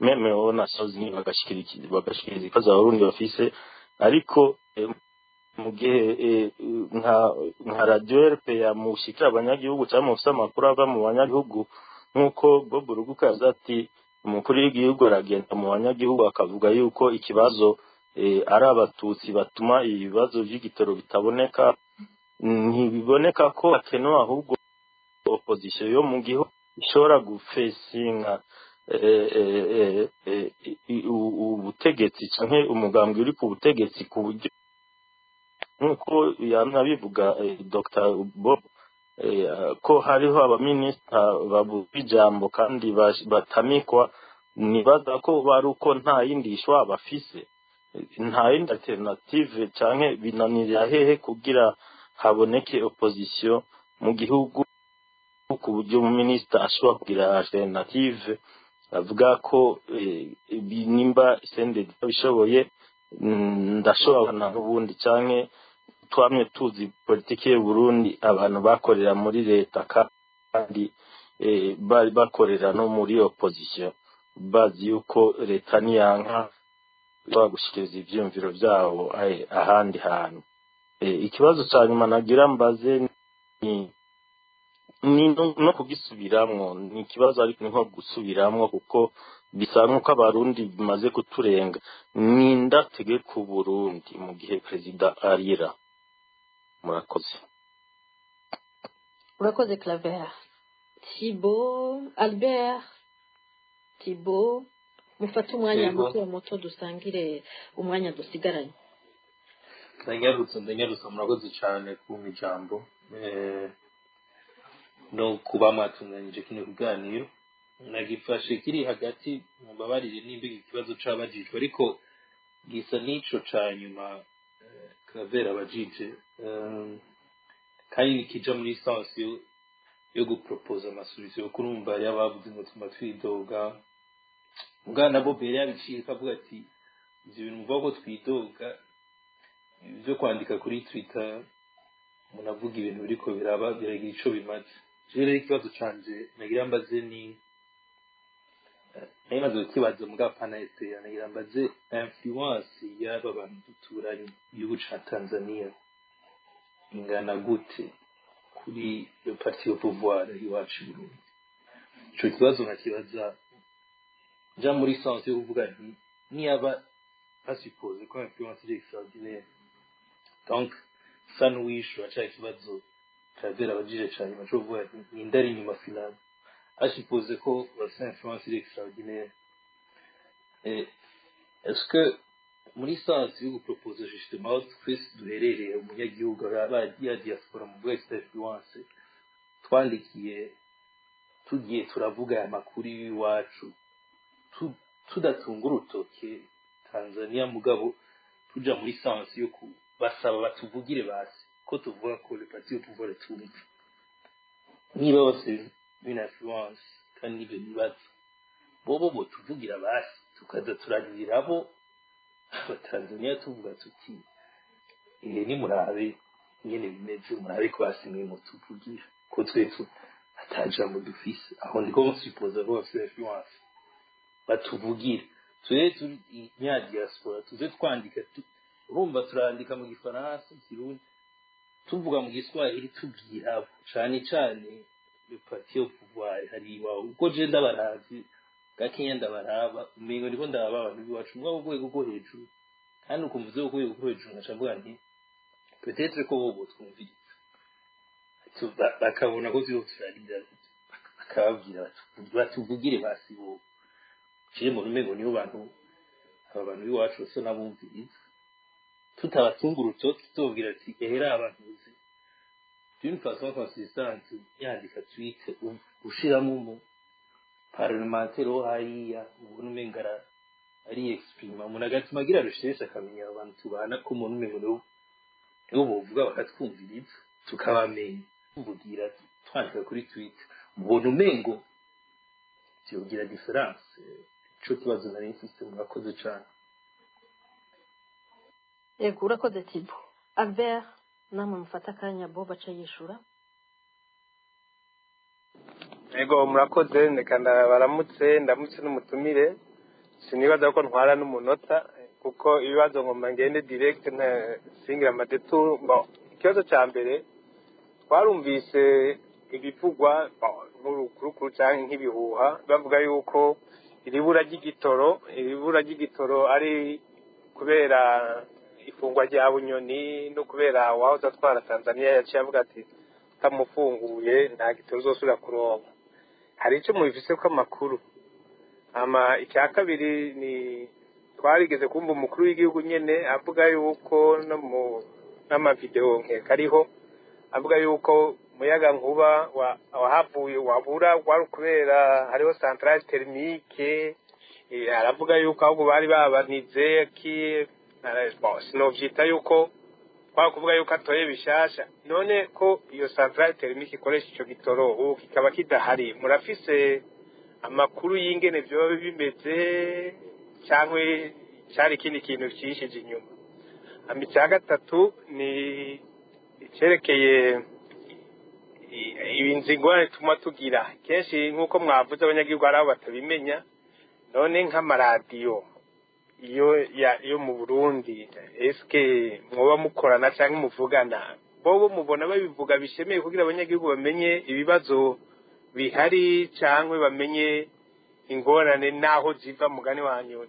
même aux Nations Unies, bagashikiriza ibibazo Abarundi bafise. Ariko mu gihe nka radio RPA mushikira abanyagihugu cyangwa mufise amakuru ava mu banyagihugu, nk'uko Bob Rugurika yavuze ati umukuru w'igihugu aragenda mu banyagihugu akavuga yuko ikibazo ari Abatutsi batuma ibibazo by'igitoro bitaboneka, ntibiboneka ko hakenewe ahubwo opposition yo mu gihugu ishobora gufesinga ubutegetsi canke umugambwe uri ku butegetsi, ku buryo nk'uko yamye abivuga Dr Bob, ko hariho abaminisita babuze ijambo kandi batamikwa, nibaza ko bari uko nta yindi shwa bafise, nta yindi alternative, canke binanirira hehe kugira haboneke opposition mu gihugu, ku buryo umuminisita ashobora kugira alternative avuga ko nimba CNDD bishoboye, ndashobora n'ubundi, canke twamye tuzi politiki y'u Burundi, abantu bakorera muri leta kandi bari bakorera no muri opposition, bazi yuko leta niyanka gushikiriza ivyiyumviro vyabo ahandi hantu. Ikibazo ca nyuma nagira mbaze ni no kugisubiramwo, ni ikibazo ariko ni nko gusubiramwo, kuko bisa nk'uko Abarundi bimaze kuturenga: ninda tegeka Uburundi mu gihe perezida arira? Murakoze. Urakoze Claver. Thibaut, Albert, Thibaut, mufate umwanya muto muto, dusangire umwanya dusigaranye. Ndanyarutse, ndanyarutse. Murakoze cyane kumpa ijambo no kuba mwatunganyije kino kiganiro. Nagifashe kiri hagati, mumbabarire nimba iki kibazo cabajijwe, ariko gisa n'ico ca nyuma Claver abajije, kandi kija muri sens yo gupropoza amasolution, kuko urumva yabavuze ngo tuma twidoga. Mugana nabo mbere yabiciye kavuga ati ivyo bintu muvuga ko twidoga, ibyo kwandika kuri Twitter umuntu avuga ibintu biriko biraba, biragira ico bimaze. Jewe rero ikibazo canje nagira mbaze ni nari maze kukibaza muga pana RPA, nagira mbaze influence y'aba bantu duturanye, igihugu ca Tanzania, ingana gute kuri le parti au pouvoir iwacu i Burundi? Ico kibazo nkakibaza nja muri sens yo kuvuga nti niyaba à supposer ko influence est extraordinaire, donc sa n'uwishura ca ikibazo Claver abajije ca nyuma co kuvuga nti ninde ari inyuma final, à supposer ko bafise influence iri extraordinaire, est-ce que muri sens yo guproposer justement aho twese duherereye, umunyagihugu ya diaspora muvuga ifite influence, twandikiye, tugiye turavuga aya makuru y'iwacu, tudatunga urutoke Tanzania, mugabo tuja muri sens yo kubasaba batuvugire, basi ko tuvuga ko le parti au pouvoir tumva, niba bafite une influence, kandi nibyo bibazo bobo botuvugira, basi tukaza turarira bo Abatanzania, tuvuga tuti nimurabe ingene bimeze, murabe ko basi mwe mutuvugira, ko twe Atajambo dufise aho, ndiko nsupoza ko bafise influence, batuvugire twe turi nya diaspora, tuze twandika urumva turandika mu Gifaransa, Kirundi, tuvuga mu Giswahili, tubwira abo cane cane le parti au pouvoir hari iwawe, ubwo je ndabaravye gakenya, ndabaraba umengo ndiko ndaraba abantu b'iwacu mugabo urwego rwo hejuru. Kandi ukumva uvuze urwego rwo hejuru, nkaca mvuga nti peut-être ko bobo twumviriza, bakabona ko turiko turarira, bakababwira batuvugire basi bo. Je mu umengo nibo bantu, aba bantu b'iwacu basa n'abumviriza, tutabatunga urutoki, tubabwira ati ehera abantu uzi d'une façon consistante, yandika tweet ushiramo umu parlementaire wo hariya, ubona umenga ari exprima, umuntu agatuma agira recherche akamenya abantu tubana, ko umuntu umengo nibo bovuga bakatwumviriza, tukabamenya, tuvugira twandika kuri Twitter, ubona umengo vyogira différence. Ico kibazo nari mfise, murakoze cane. Yego, urakoze Tibo. Albert, namwe mufate akanya, bo baca yishura. Ego, murakoze. Reka baramutse, ndamutse n'umutumire. Sinibaza ko ntwara n'umunota, kuko ibibazo ngomba ngende direct, singira ama détours. Bon, ikibazo cya mbere, twarumvise ibivugwa nk'urukurukuru cyangwa nk'ibihuha, bavuga yuko iribura ry'igitoro ari kubera ifungwa rya Bunyoni, no kubera uwahoze atwara Tanzania yaciye avuga ati tamufunguye nta gitoro uzosubira kuronka. Hari icyo mubifise ko amakuru? Ama icya kabiri ni twarigeze kumva umukuru w'igihugu nyene avuga yuko no mu n'amavideo nkeka ariho avuga yuko umuyaga nkuba wahavuye wabura wari kubera hariho centrale thermique. Aravuga yuko ahubwo bari babanize ki. Bon, sinovyita yuko kwa kuvuga yuko atoye bishasha. None ko iyo centrale thermique ikoresha ico gitoro ubu kikaba kidahari, murafise amakuru y'ingene vyoba bimeze, cyangwa cyari ikindi kintu cyishije inyuma? Hama icya gatatu ni icyerekeye ingorane tuma tugira kenshi, nk'uko mwavuze, abanyagihugu hari abo batabimenya. None nk'amaradiyo iyo yo mu Burundi, eske mwoba mukorana cyangwa muvugana, bobo mubona babivuga bishemeye kugira abanyagihugu bamenye ibibazo bihari, cyangwa bamenye ingorane n'aho ziva? Mugani wanyu,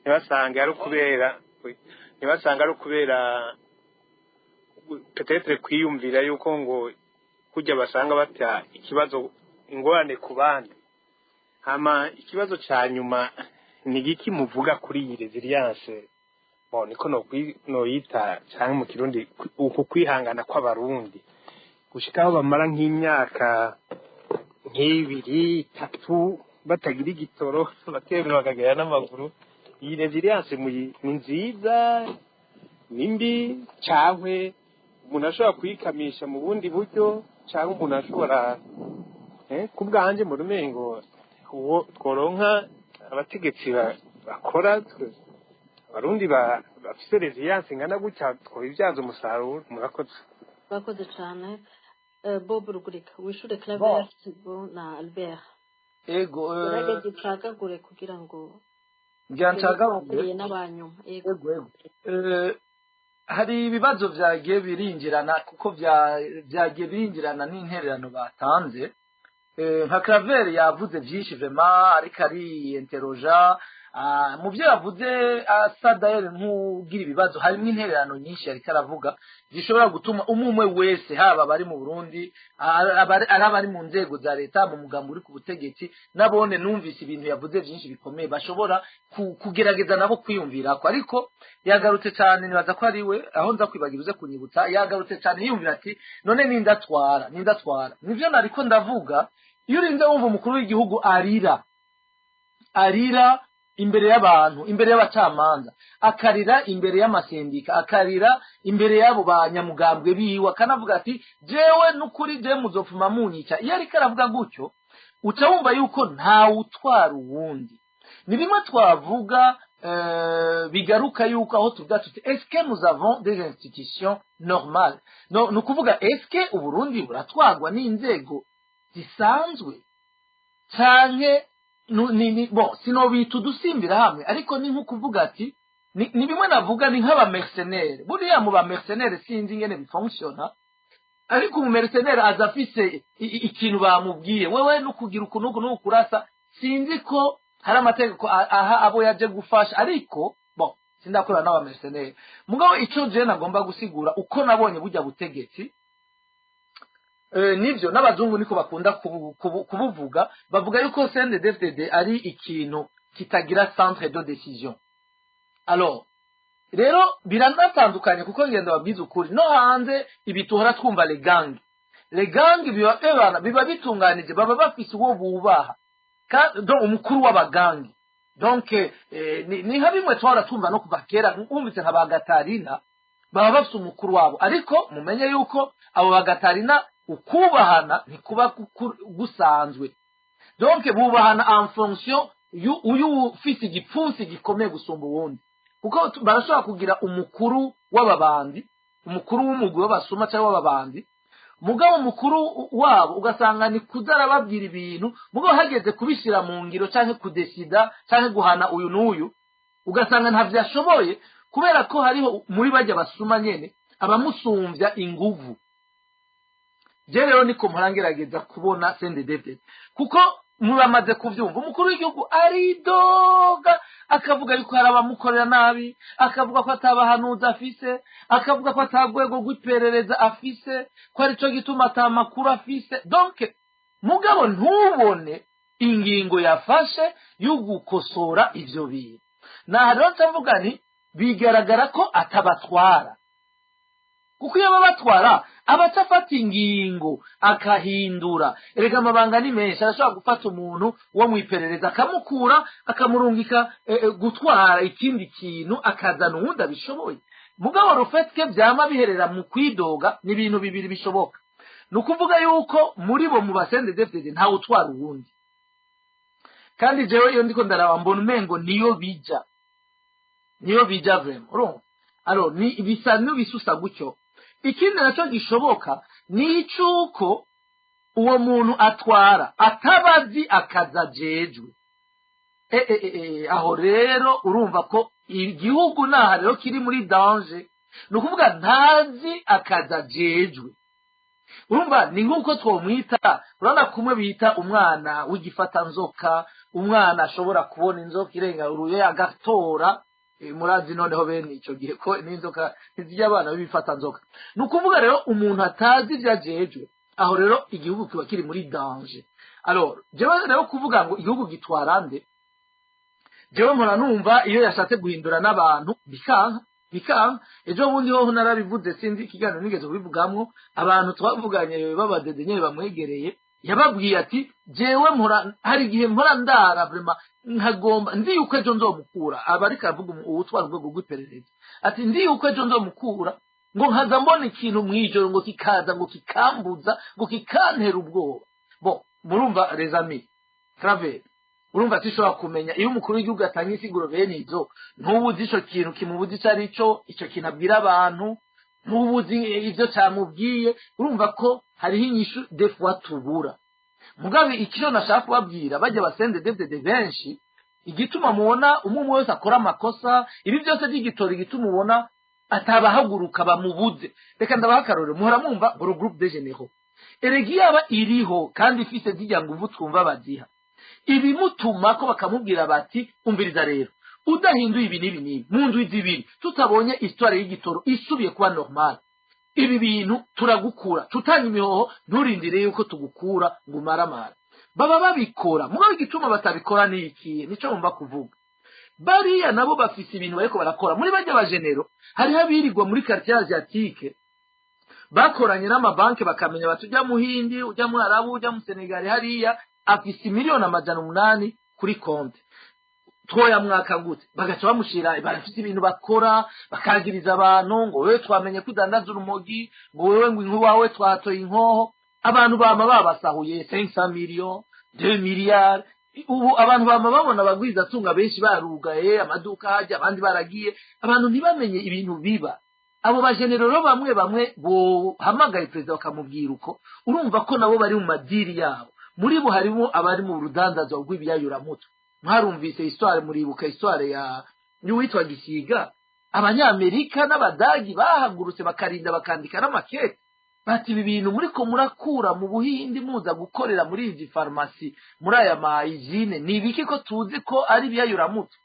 ntibasange ari ukubera peut-être kwiyumvira yuko ngo kujya basanga bata ikibazo, ingorane ku bandi. Hama ikibazo ca nyuma ni giki muvuga kuri iyi résilience, bon, niko noyita, cyangwa mu Kirundi uku kwihangana kw'Abarundi gushika aho bamara nk'imyaka nk'ibiri, itatu batagira igitoro, bakemera bakagera n'amaguru? Iyi résilience ni nziza, ni mbi, cyangwa umuntu ashobora kuyikamisha mu bundi buryo, cyangwa umuntu ashobora ku bwanjye mu rumengo uwo tworonka abategetsi bakora Abarundi bafise résilience ingana gutya, twobibyaza umusaruro. Murakoze. Urakoze cyane. Bob Rugurika, wishure Claver, Thibault na Albert. Ego. Gerageza ucagagure kugira ngo ngira ncagagure. Twakiriye n'abanyuma, yego. Ego. Hari ibibazo vyagiye birinjirana, kuko vyagiye birinjirana n'intererano batanze. Nka Claver yavuze vyinshi vraiment, ariko ari interroja. Mu byo yavuze asa d'ailleurs nk'ugira ibibazo, harimo intererano nyinshi yariko aravuga zishobora gutuma umwe umwe wese, haba abari mu Burundi, ari abari mu nzego za leta, mu mugambi uri ku butegetsi, nabone numvise ibintu yavuze byinshi bikomeye bashobora kugerageza nabo kwiyumvirako. Ariko yagarutse cyane, nibaza ko ari we, aho nza kwibagira uze kunyibutsa, yagarutse cyane yiyumvira ati none nindatwara, nindatwara. Nivyo nariko ndavuga, iyo urinze wumva umukuru w'igihugu arira, arira imbere y'abantu, imbere y'abacamanza, akarira imbere y'amasendika, akarira imbere y'abo banyamugambwe biwe, akanavuga ati jewe n'ukuri je muzopfuma munyica, iyo ariko aravuga gutyo uca wumva yuko ntawutwara uwundi. Ni bimwe twavuga. bigaruka yuko aho tuvuga tuti: est-ce que nous avons des institutions normales? No, ni ukuvuga, est-ce que Uburundi buratwarwa n'inzego zisanzwe, canke bon, sinobita udusimbira hamwe, ariko ni nko kuvuga ati ni bimwe navuga, ni nk'abamercenaire. Buriya mu bamercenaire sinzi ingene bifonctionna, ariko umumercenaire aza afise ikintu bamubwiye: wewe nukugira uku nuku nukurasa. Sinzi ko hari amategeko aha abo yaje gufasha, ariko bon, sindakora n'abamercenaire. Mugabo ico je nagomba gusigura, uko nabonye burya butegetsi, nivyo n'abazungu niko bakunda kubuvuga. Bavuga yuko CNDD-FDD ari ikintu kitagira centre de décision. Alors rero biranatandukanye, kuko ngenda babwiza ukuri, no hanze ibi tuhora twumva les gangs, les gangs biba ebana biba bitunganije, baba bafise uwo bubaha, donc umukuru w'abagangi. Donc ni nka bimwe twahora twumva no kuva kera, wumvise nka ba Gatarina, baba bafise umukuru wabo. Ariko mumenye yuko abo ba Gatarina ukubahana ntikuba gusanzwe. Donc bubahana en fonction uyu ufise igipfunsi gikomeye gusumba uwundi, kuko barashobora kugira umukuru w'ababandi, umukuru w'umugwi w'abasuma cyangwa w'ababandi, mugabo umukuru wabo ugasanga ni kuza arababwira ibintu, mugabo hageze kubishyira mu ngiro cyangwa kudécida cyangwa guhana uyu n'uyu, ugasanga ntavyo ashoboye, kubera ko hariho muri bajya basuma nyene abamusumvya inguvu. Je rero niko mpora ngerageza kubona CNDD-FDD, kuko muramaze kuvyumva, umukuru w'igihugu aridoga, akavuga yuko hari abamukorera nabi, akavuga ko atabahanuzi afise, akavuga ko ata rwego rw'iperereza afise, ko arico gituma ata makuru afise. Donc mugabo ntubone ingingo yafashe yo gukosora ivyo bintu. Naha rero nca nti bigaragara ko atabatwara, kuko iyo aba batwara abaca afata ingingo akahindura. Erega amabanga ni menshi, arashobora gufata umuntu wo mu iperereza akamukura, akamurungika gutwara ikindi kintu, akazana uwundi abishoboye. Mugabo le fait que byama biherera mu kwidoga, ni ibintu bibiri bishoboka. Ni ukuvuga yuko muri bo, mu ba CNDD-FDD, ntawe utwara uwundi. Kandi jewe iyo ndiko ndaraba mbona umengo niyo bija vraiment, urumva? Alors ni bisa n'ibisusa gutyo. Ikindi nacyo gishoboka ni icuko uwo muntu atwara atabazi akazi ajejwe. Aho rero urumva ko igihugu naha rero kiri muri danger. Ni ukuvuga ntazi akazi ajejwe. Urumva ni nk'uko twomwita, urabona kumwe bita umwana w'igifatanzoka, umwana ashobora kubona inzoka irenga uruye agatora. Murazi noneho bene ico gihe ko n'inzoka ntizirya abana b'ibifatanzoka. Ni ukuvuga rero umuntu atazi ivyo ajejwe, aho rero igihugu kiba kiri muri danger. Alors jewe rero kuvuga ngo igihugu gitwara nde, jewe mpora numva iyo yashatse guhindura n'abantu bikanka, bikanka. Ejo bundi hoho narabivuze, sinzi ikiganiro nigeze kubivugamwo, abantu twavuganye b'abadede nyene bamwegereye, yababwiye ati: jewe mpora, hari igihe mpora ndara vraiment nkagomba nzi yuko ejo nzomukura. Aba ariko aravuga uwutwara urwego rw'iperereza, ati: nzi yuko ejo nzomukura, ngo nkaza mbona ikintu mw'ijoro, ngo kikaza, ngo kikambuza, ngo kikantera ubwoba. Bon, murumva les amis, Claver, urumva sishobora kumenya iyo umukuru w'igihugu atanga insiguro bene izo, ntubuzi ico kintu kimubuza ico ari cyo, ico kintu abwira abantu ntubuzi ivyo camubwiye. Urumva ko hariho inyishu des fois tubura. Mugabe icyo nashaka kubabwira, bajya ba CNDD-FDD benshi, igituma mubona umwe umwe wese akora amakosa, ibi byose by'igitora, igituma ubona atabahaguruka bamubuze, reka ndabaha akarorero. Muhora mwumva ngo le groupe des généraux, erega iyaba iriho kandi ifise zirya nguvu twumva baziha, ibimutuma ko bakamubwira bati: umviriza rero, udahinduye ibi n'ibi n'ibi, mu ndwi 2 tutabonye histoire y'igitoro isubiye kuba normal, ibi bintu turagukura, tutanga imihoho, nturindire yuko tugukura ngo umaramara. Baba babikora. Mugabo igituma batabikora ni ikihe? Nico mumva kuvuga, bariya nabo bafise ibintu bariko barakora. Muri bajya bajenero hariho abirirwa muri quartier asiatique, bakoranye n'amabanki, bakamenya bati ujya muhindi, ujya mu Arabu, ujya mu Senegal hariya afise 800,000,000 kuri konti, twoya mwaka gute? Bagaca bamushira. Barafise ibintu bakora, bakagiriza abantu ngo wewe twamenye ko udandaza urumogi, ngo wewe ngo iwawe twatoye inkoho. Abantu bama babasahuye 500 millions, 2 milliards. Ubu abantu bama babona abagwizatunga benshi barugaye amaduka, hajya abandi baragiye, abantu ntibamenye ibintu biba. Abo bajenerero bamwe bamwe bohamagaye perezida bakamubwira uko, urumva ko nabo bari mu madiri yabo. Muri bo harimo abari mu rudandazo rw'ibiyayuramutwe. Mwarumvise histoire, muribuka histoire ya y'uwitwa Gisiga. Abanyamerika n'Abadagi bahagurutse bakarinda bakandika n'amakete bati: "Ibi bintu muriko murakura mu Buhindi muza gukorera muri izi farumasi, muri aya ma usines, ni ibiki ko tuzi ko ari ibiyayuramutwe?"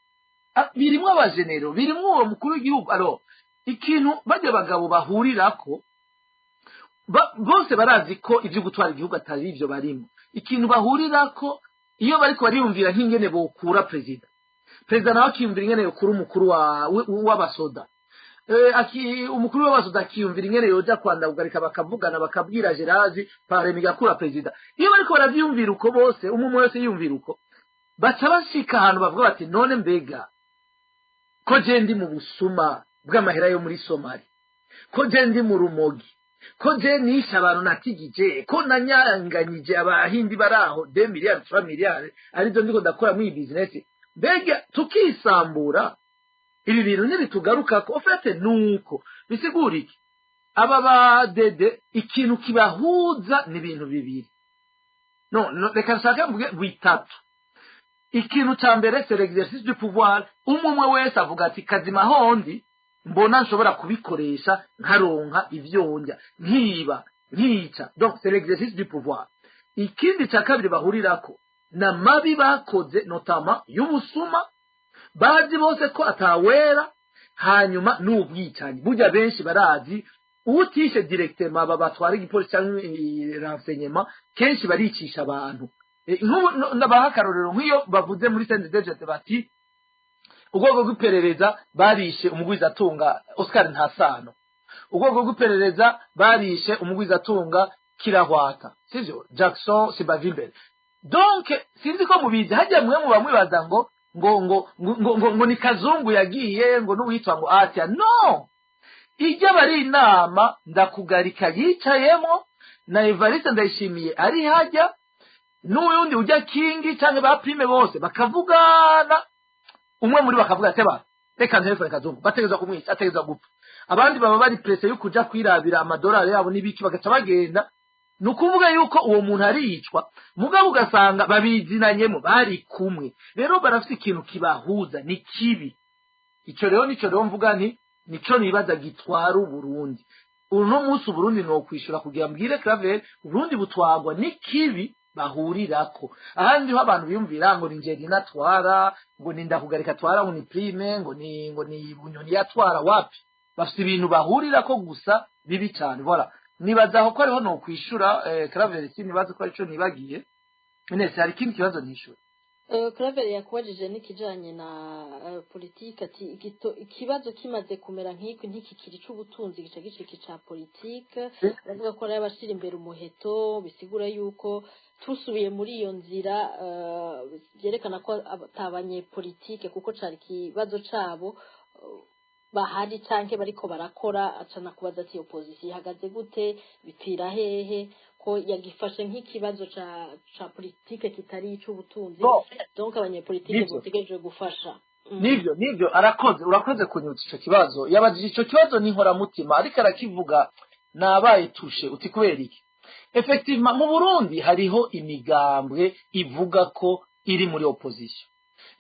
Ah, birimwo abajenero, birimwo uwo mukuru w'igihugu. Alors ikintu bajya abagabo bahurirako, bose barazi ko ibyo gutwara igihugu atari ibyo barimo. Ikintu bahurirako, iyo bariko bariyumvira nk'ingene bokura perezida, perezida nawe akiyumvira ingene yokura umukuru w'abasoda, umukuru w'abasoda akiyumvira ingene yoja kwandagugarika, bakavugana, bakabwira Gerazi parema igakura perezida. Iyo bariko baravyiyumvira uko bose, umwe umwe wese yiyumvira uko, baca bashika ahantu bavuga bati: "None mbega ko je ndi mu busuma bw'amahera yo muri Somali, ko je ndi mu Rumogi, ko je nishe abantu natigije, ko nanyanganyije Abahindi bari aho 2 miliyari, 3 miliyari, arizo ndiko ndakora muri iyi business, mbega tukisambura ibi bintu ntibitugarukako?" Au fait nuko bisigura iki? Aba ba DD ikintu kibahuza ni ibintu bibiri, no, reka nshake mvuge bitatu. Ikintu ca mbere, c'est l'exercice du pouvoir. Umwe umwe wese avuga ati: "Kazima hondi mbona nshobora kubikoresha nkaronka ivyo ndya, nkiba, nkica." Donc c'est l'exercice du pouvoir. Ikindi ca kabiri bahurirako na mabi bakoze, notamment y'ubusuma, bazi bose ko atawera, hanyuma n'ubwicanyi. Burya benshi barazi utishe directement aba batwara igipolisi cyangwa renseignement, kenshi baricisha abantu. Nk'ubu ndabaha akarorero: nk'iyo bavuze muri CNDD bati urwego rw'iperereza barishe umugwizatunga Oscar Ntasano, urwego rw'iperereza barishe umugwizatunga Kirahwata, sivyo, Jackson Sibavimbere. Donc sinzi ko mubizi, hajya mwe muba mwibaza ngo ni Kazungu yagiye, ngo n'uwitwa ngo atya. No ijya bari inama Ndakugarika yicayemo na Evariste Ndayishimiye ari hajya n'uyundi ujya Kingi cyangwa ba Prime, bose bakavugana. Umwe muri bo akavuga ati: "Ba reka ntelefone Kazungu, bategerezwa kumwica, ategerezwa gupfa." Abandi baba bari pressés yo kuja kwirabira amadolari yabo n'ibiki, bagaca bagenda. Ni ukuvuga yuko uwo muntu aricwa, mugabo ugasanga babizinanyemo, bari kumwe. Rero barafite ikintu kibahuza, ni kibi. Ico rero nico rero mvuga nti nico nibaza gitwara Uburundi uno munsi. Uburundi ni ukwishura kugira mbwire Claver: Uburundi butwagwa n'ikibi bahurirako. Ahandi ho abantu biyumvira ngo ni Njerina atwara, ngo ni Ndakugarika atwara, ngo ni Prime, ngo ni Bunyoni yatwara, wapi. Bafite ibintu bahurirako gusa bibi cyane. Voilà, nibaza aho ko ariho nokwishura. Claver, sinibaza ko arico nibagiye. Ines, hari ikindi kibazo nishura? Claver yakubajije n'ikijanye na politike, ati ikibazo kimaze kumera nk'iki ntikikiri c'ubutunzi, gica gicika ica politike. Aravuga ko ari abashira imbere umuheto, bisigura yuko tusubiye muri iyo nzira, byerekana ko ata banyepolitike, kuko cari ikibazo cabo, bahari canke bariko barakora. Acana kubaza ati: "Opposition ihagaze gute? Bipfira hehe?" Ko yagifashe nk'ikibazo ca politike kitari ic'ubutunzi. Bon. Donc abanyepolitike Nivyo. botegereje gufasha. Nivyo, arakoze, urakoze kunyutsa ico kibazo. Yabajije ico kibazo n'inkoramutima, ariko arakivuga nabaye touché. Uti kubera iki? Effectivement, mu Burundi hariho imigambwe ivuga ko iri muri opposition.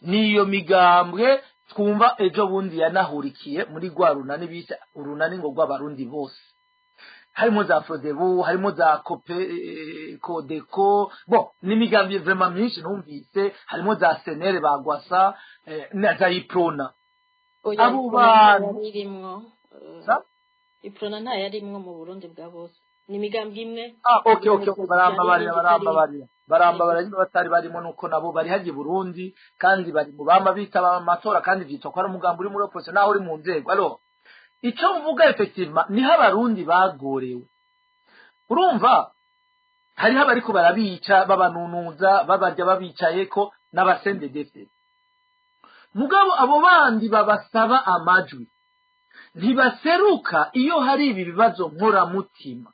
Niyo migambwe twumva ejo bundi yanahurikiye muri rwa runani bita urunani ngo rw'Abarundi bose, harimo za Frodebu, harimo za Kope, Kodeko. Bon, n'imigambi vraiment myinshi numvise, harimo za Senere bagwasa, na za Iprona. Oya, Abo Iprona nta bantu yari irimwo. Sa? Iprona nta yarimwo mu Burundi bwa bose, ni imigambi imwe Ah, okay. iri Okay. muri opposition, Barambabarira. n'iyindi itari. Barambabarira niba batari barimo, nuko nabo bari hagiye Burundi kandi bari mu bama bitaba amatora, kandi vyitwa ko ari umugambi uri muri opposition naho uri mu nzego. Alors ico mvuga, effectivement, niho Abarundi bagorewe. Urumva hariho abariko barabica, babanunuza, babarya, babicayeko n'aba CNDD-FDD. Mugabo abo bandi babasaba amajwi ntibaseruka iyo hari ibi bibazo nkoramutima.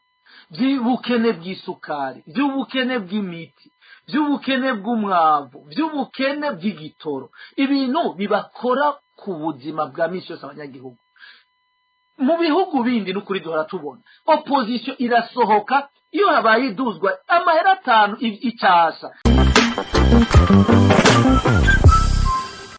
By'ubukene bw'isukari, by'ubukene bw'imiti, by'ubukene bw'umwavu, by'ubukene bw'igitoro, ibintu bibakora ku buzima bwa misi yose abanyagihugu. Mu bihugu bindi n'ukuri duhora tubona opposition irasohoka iyo habaye iduzwa amahera 5 icasa.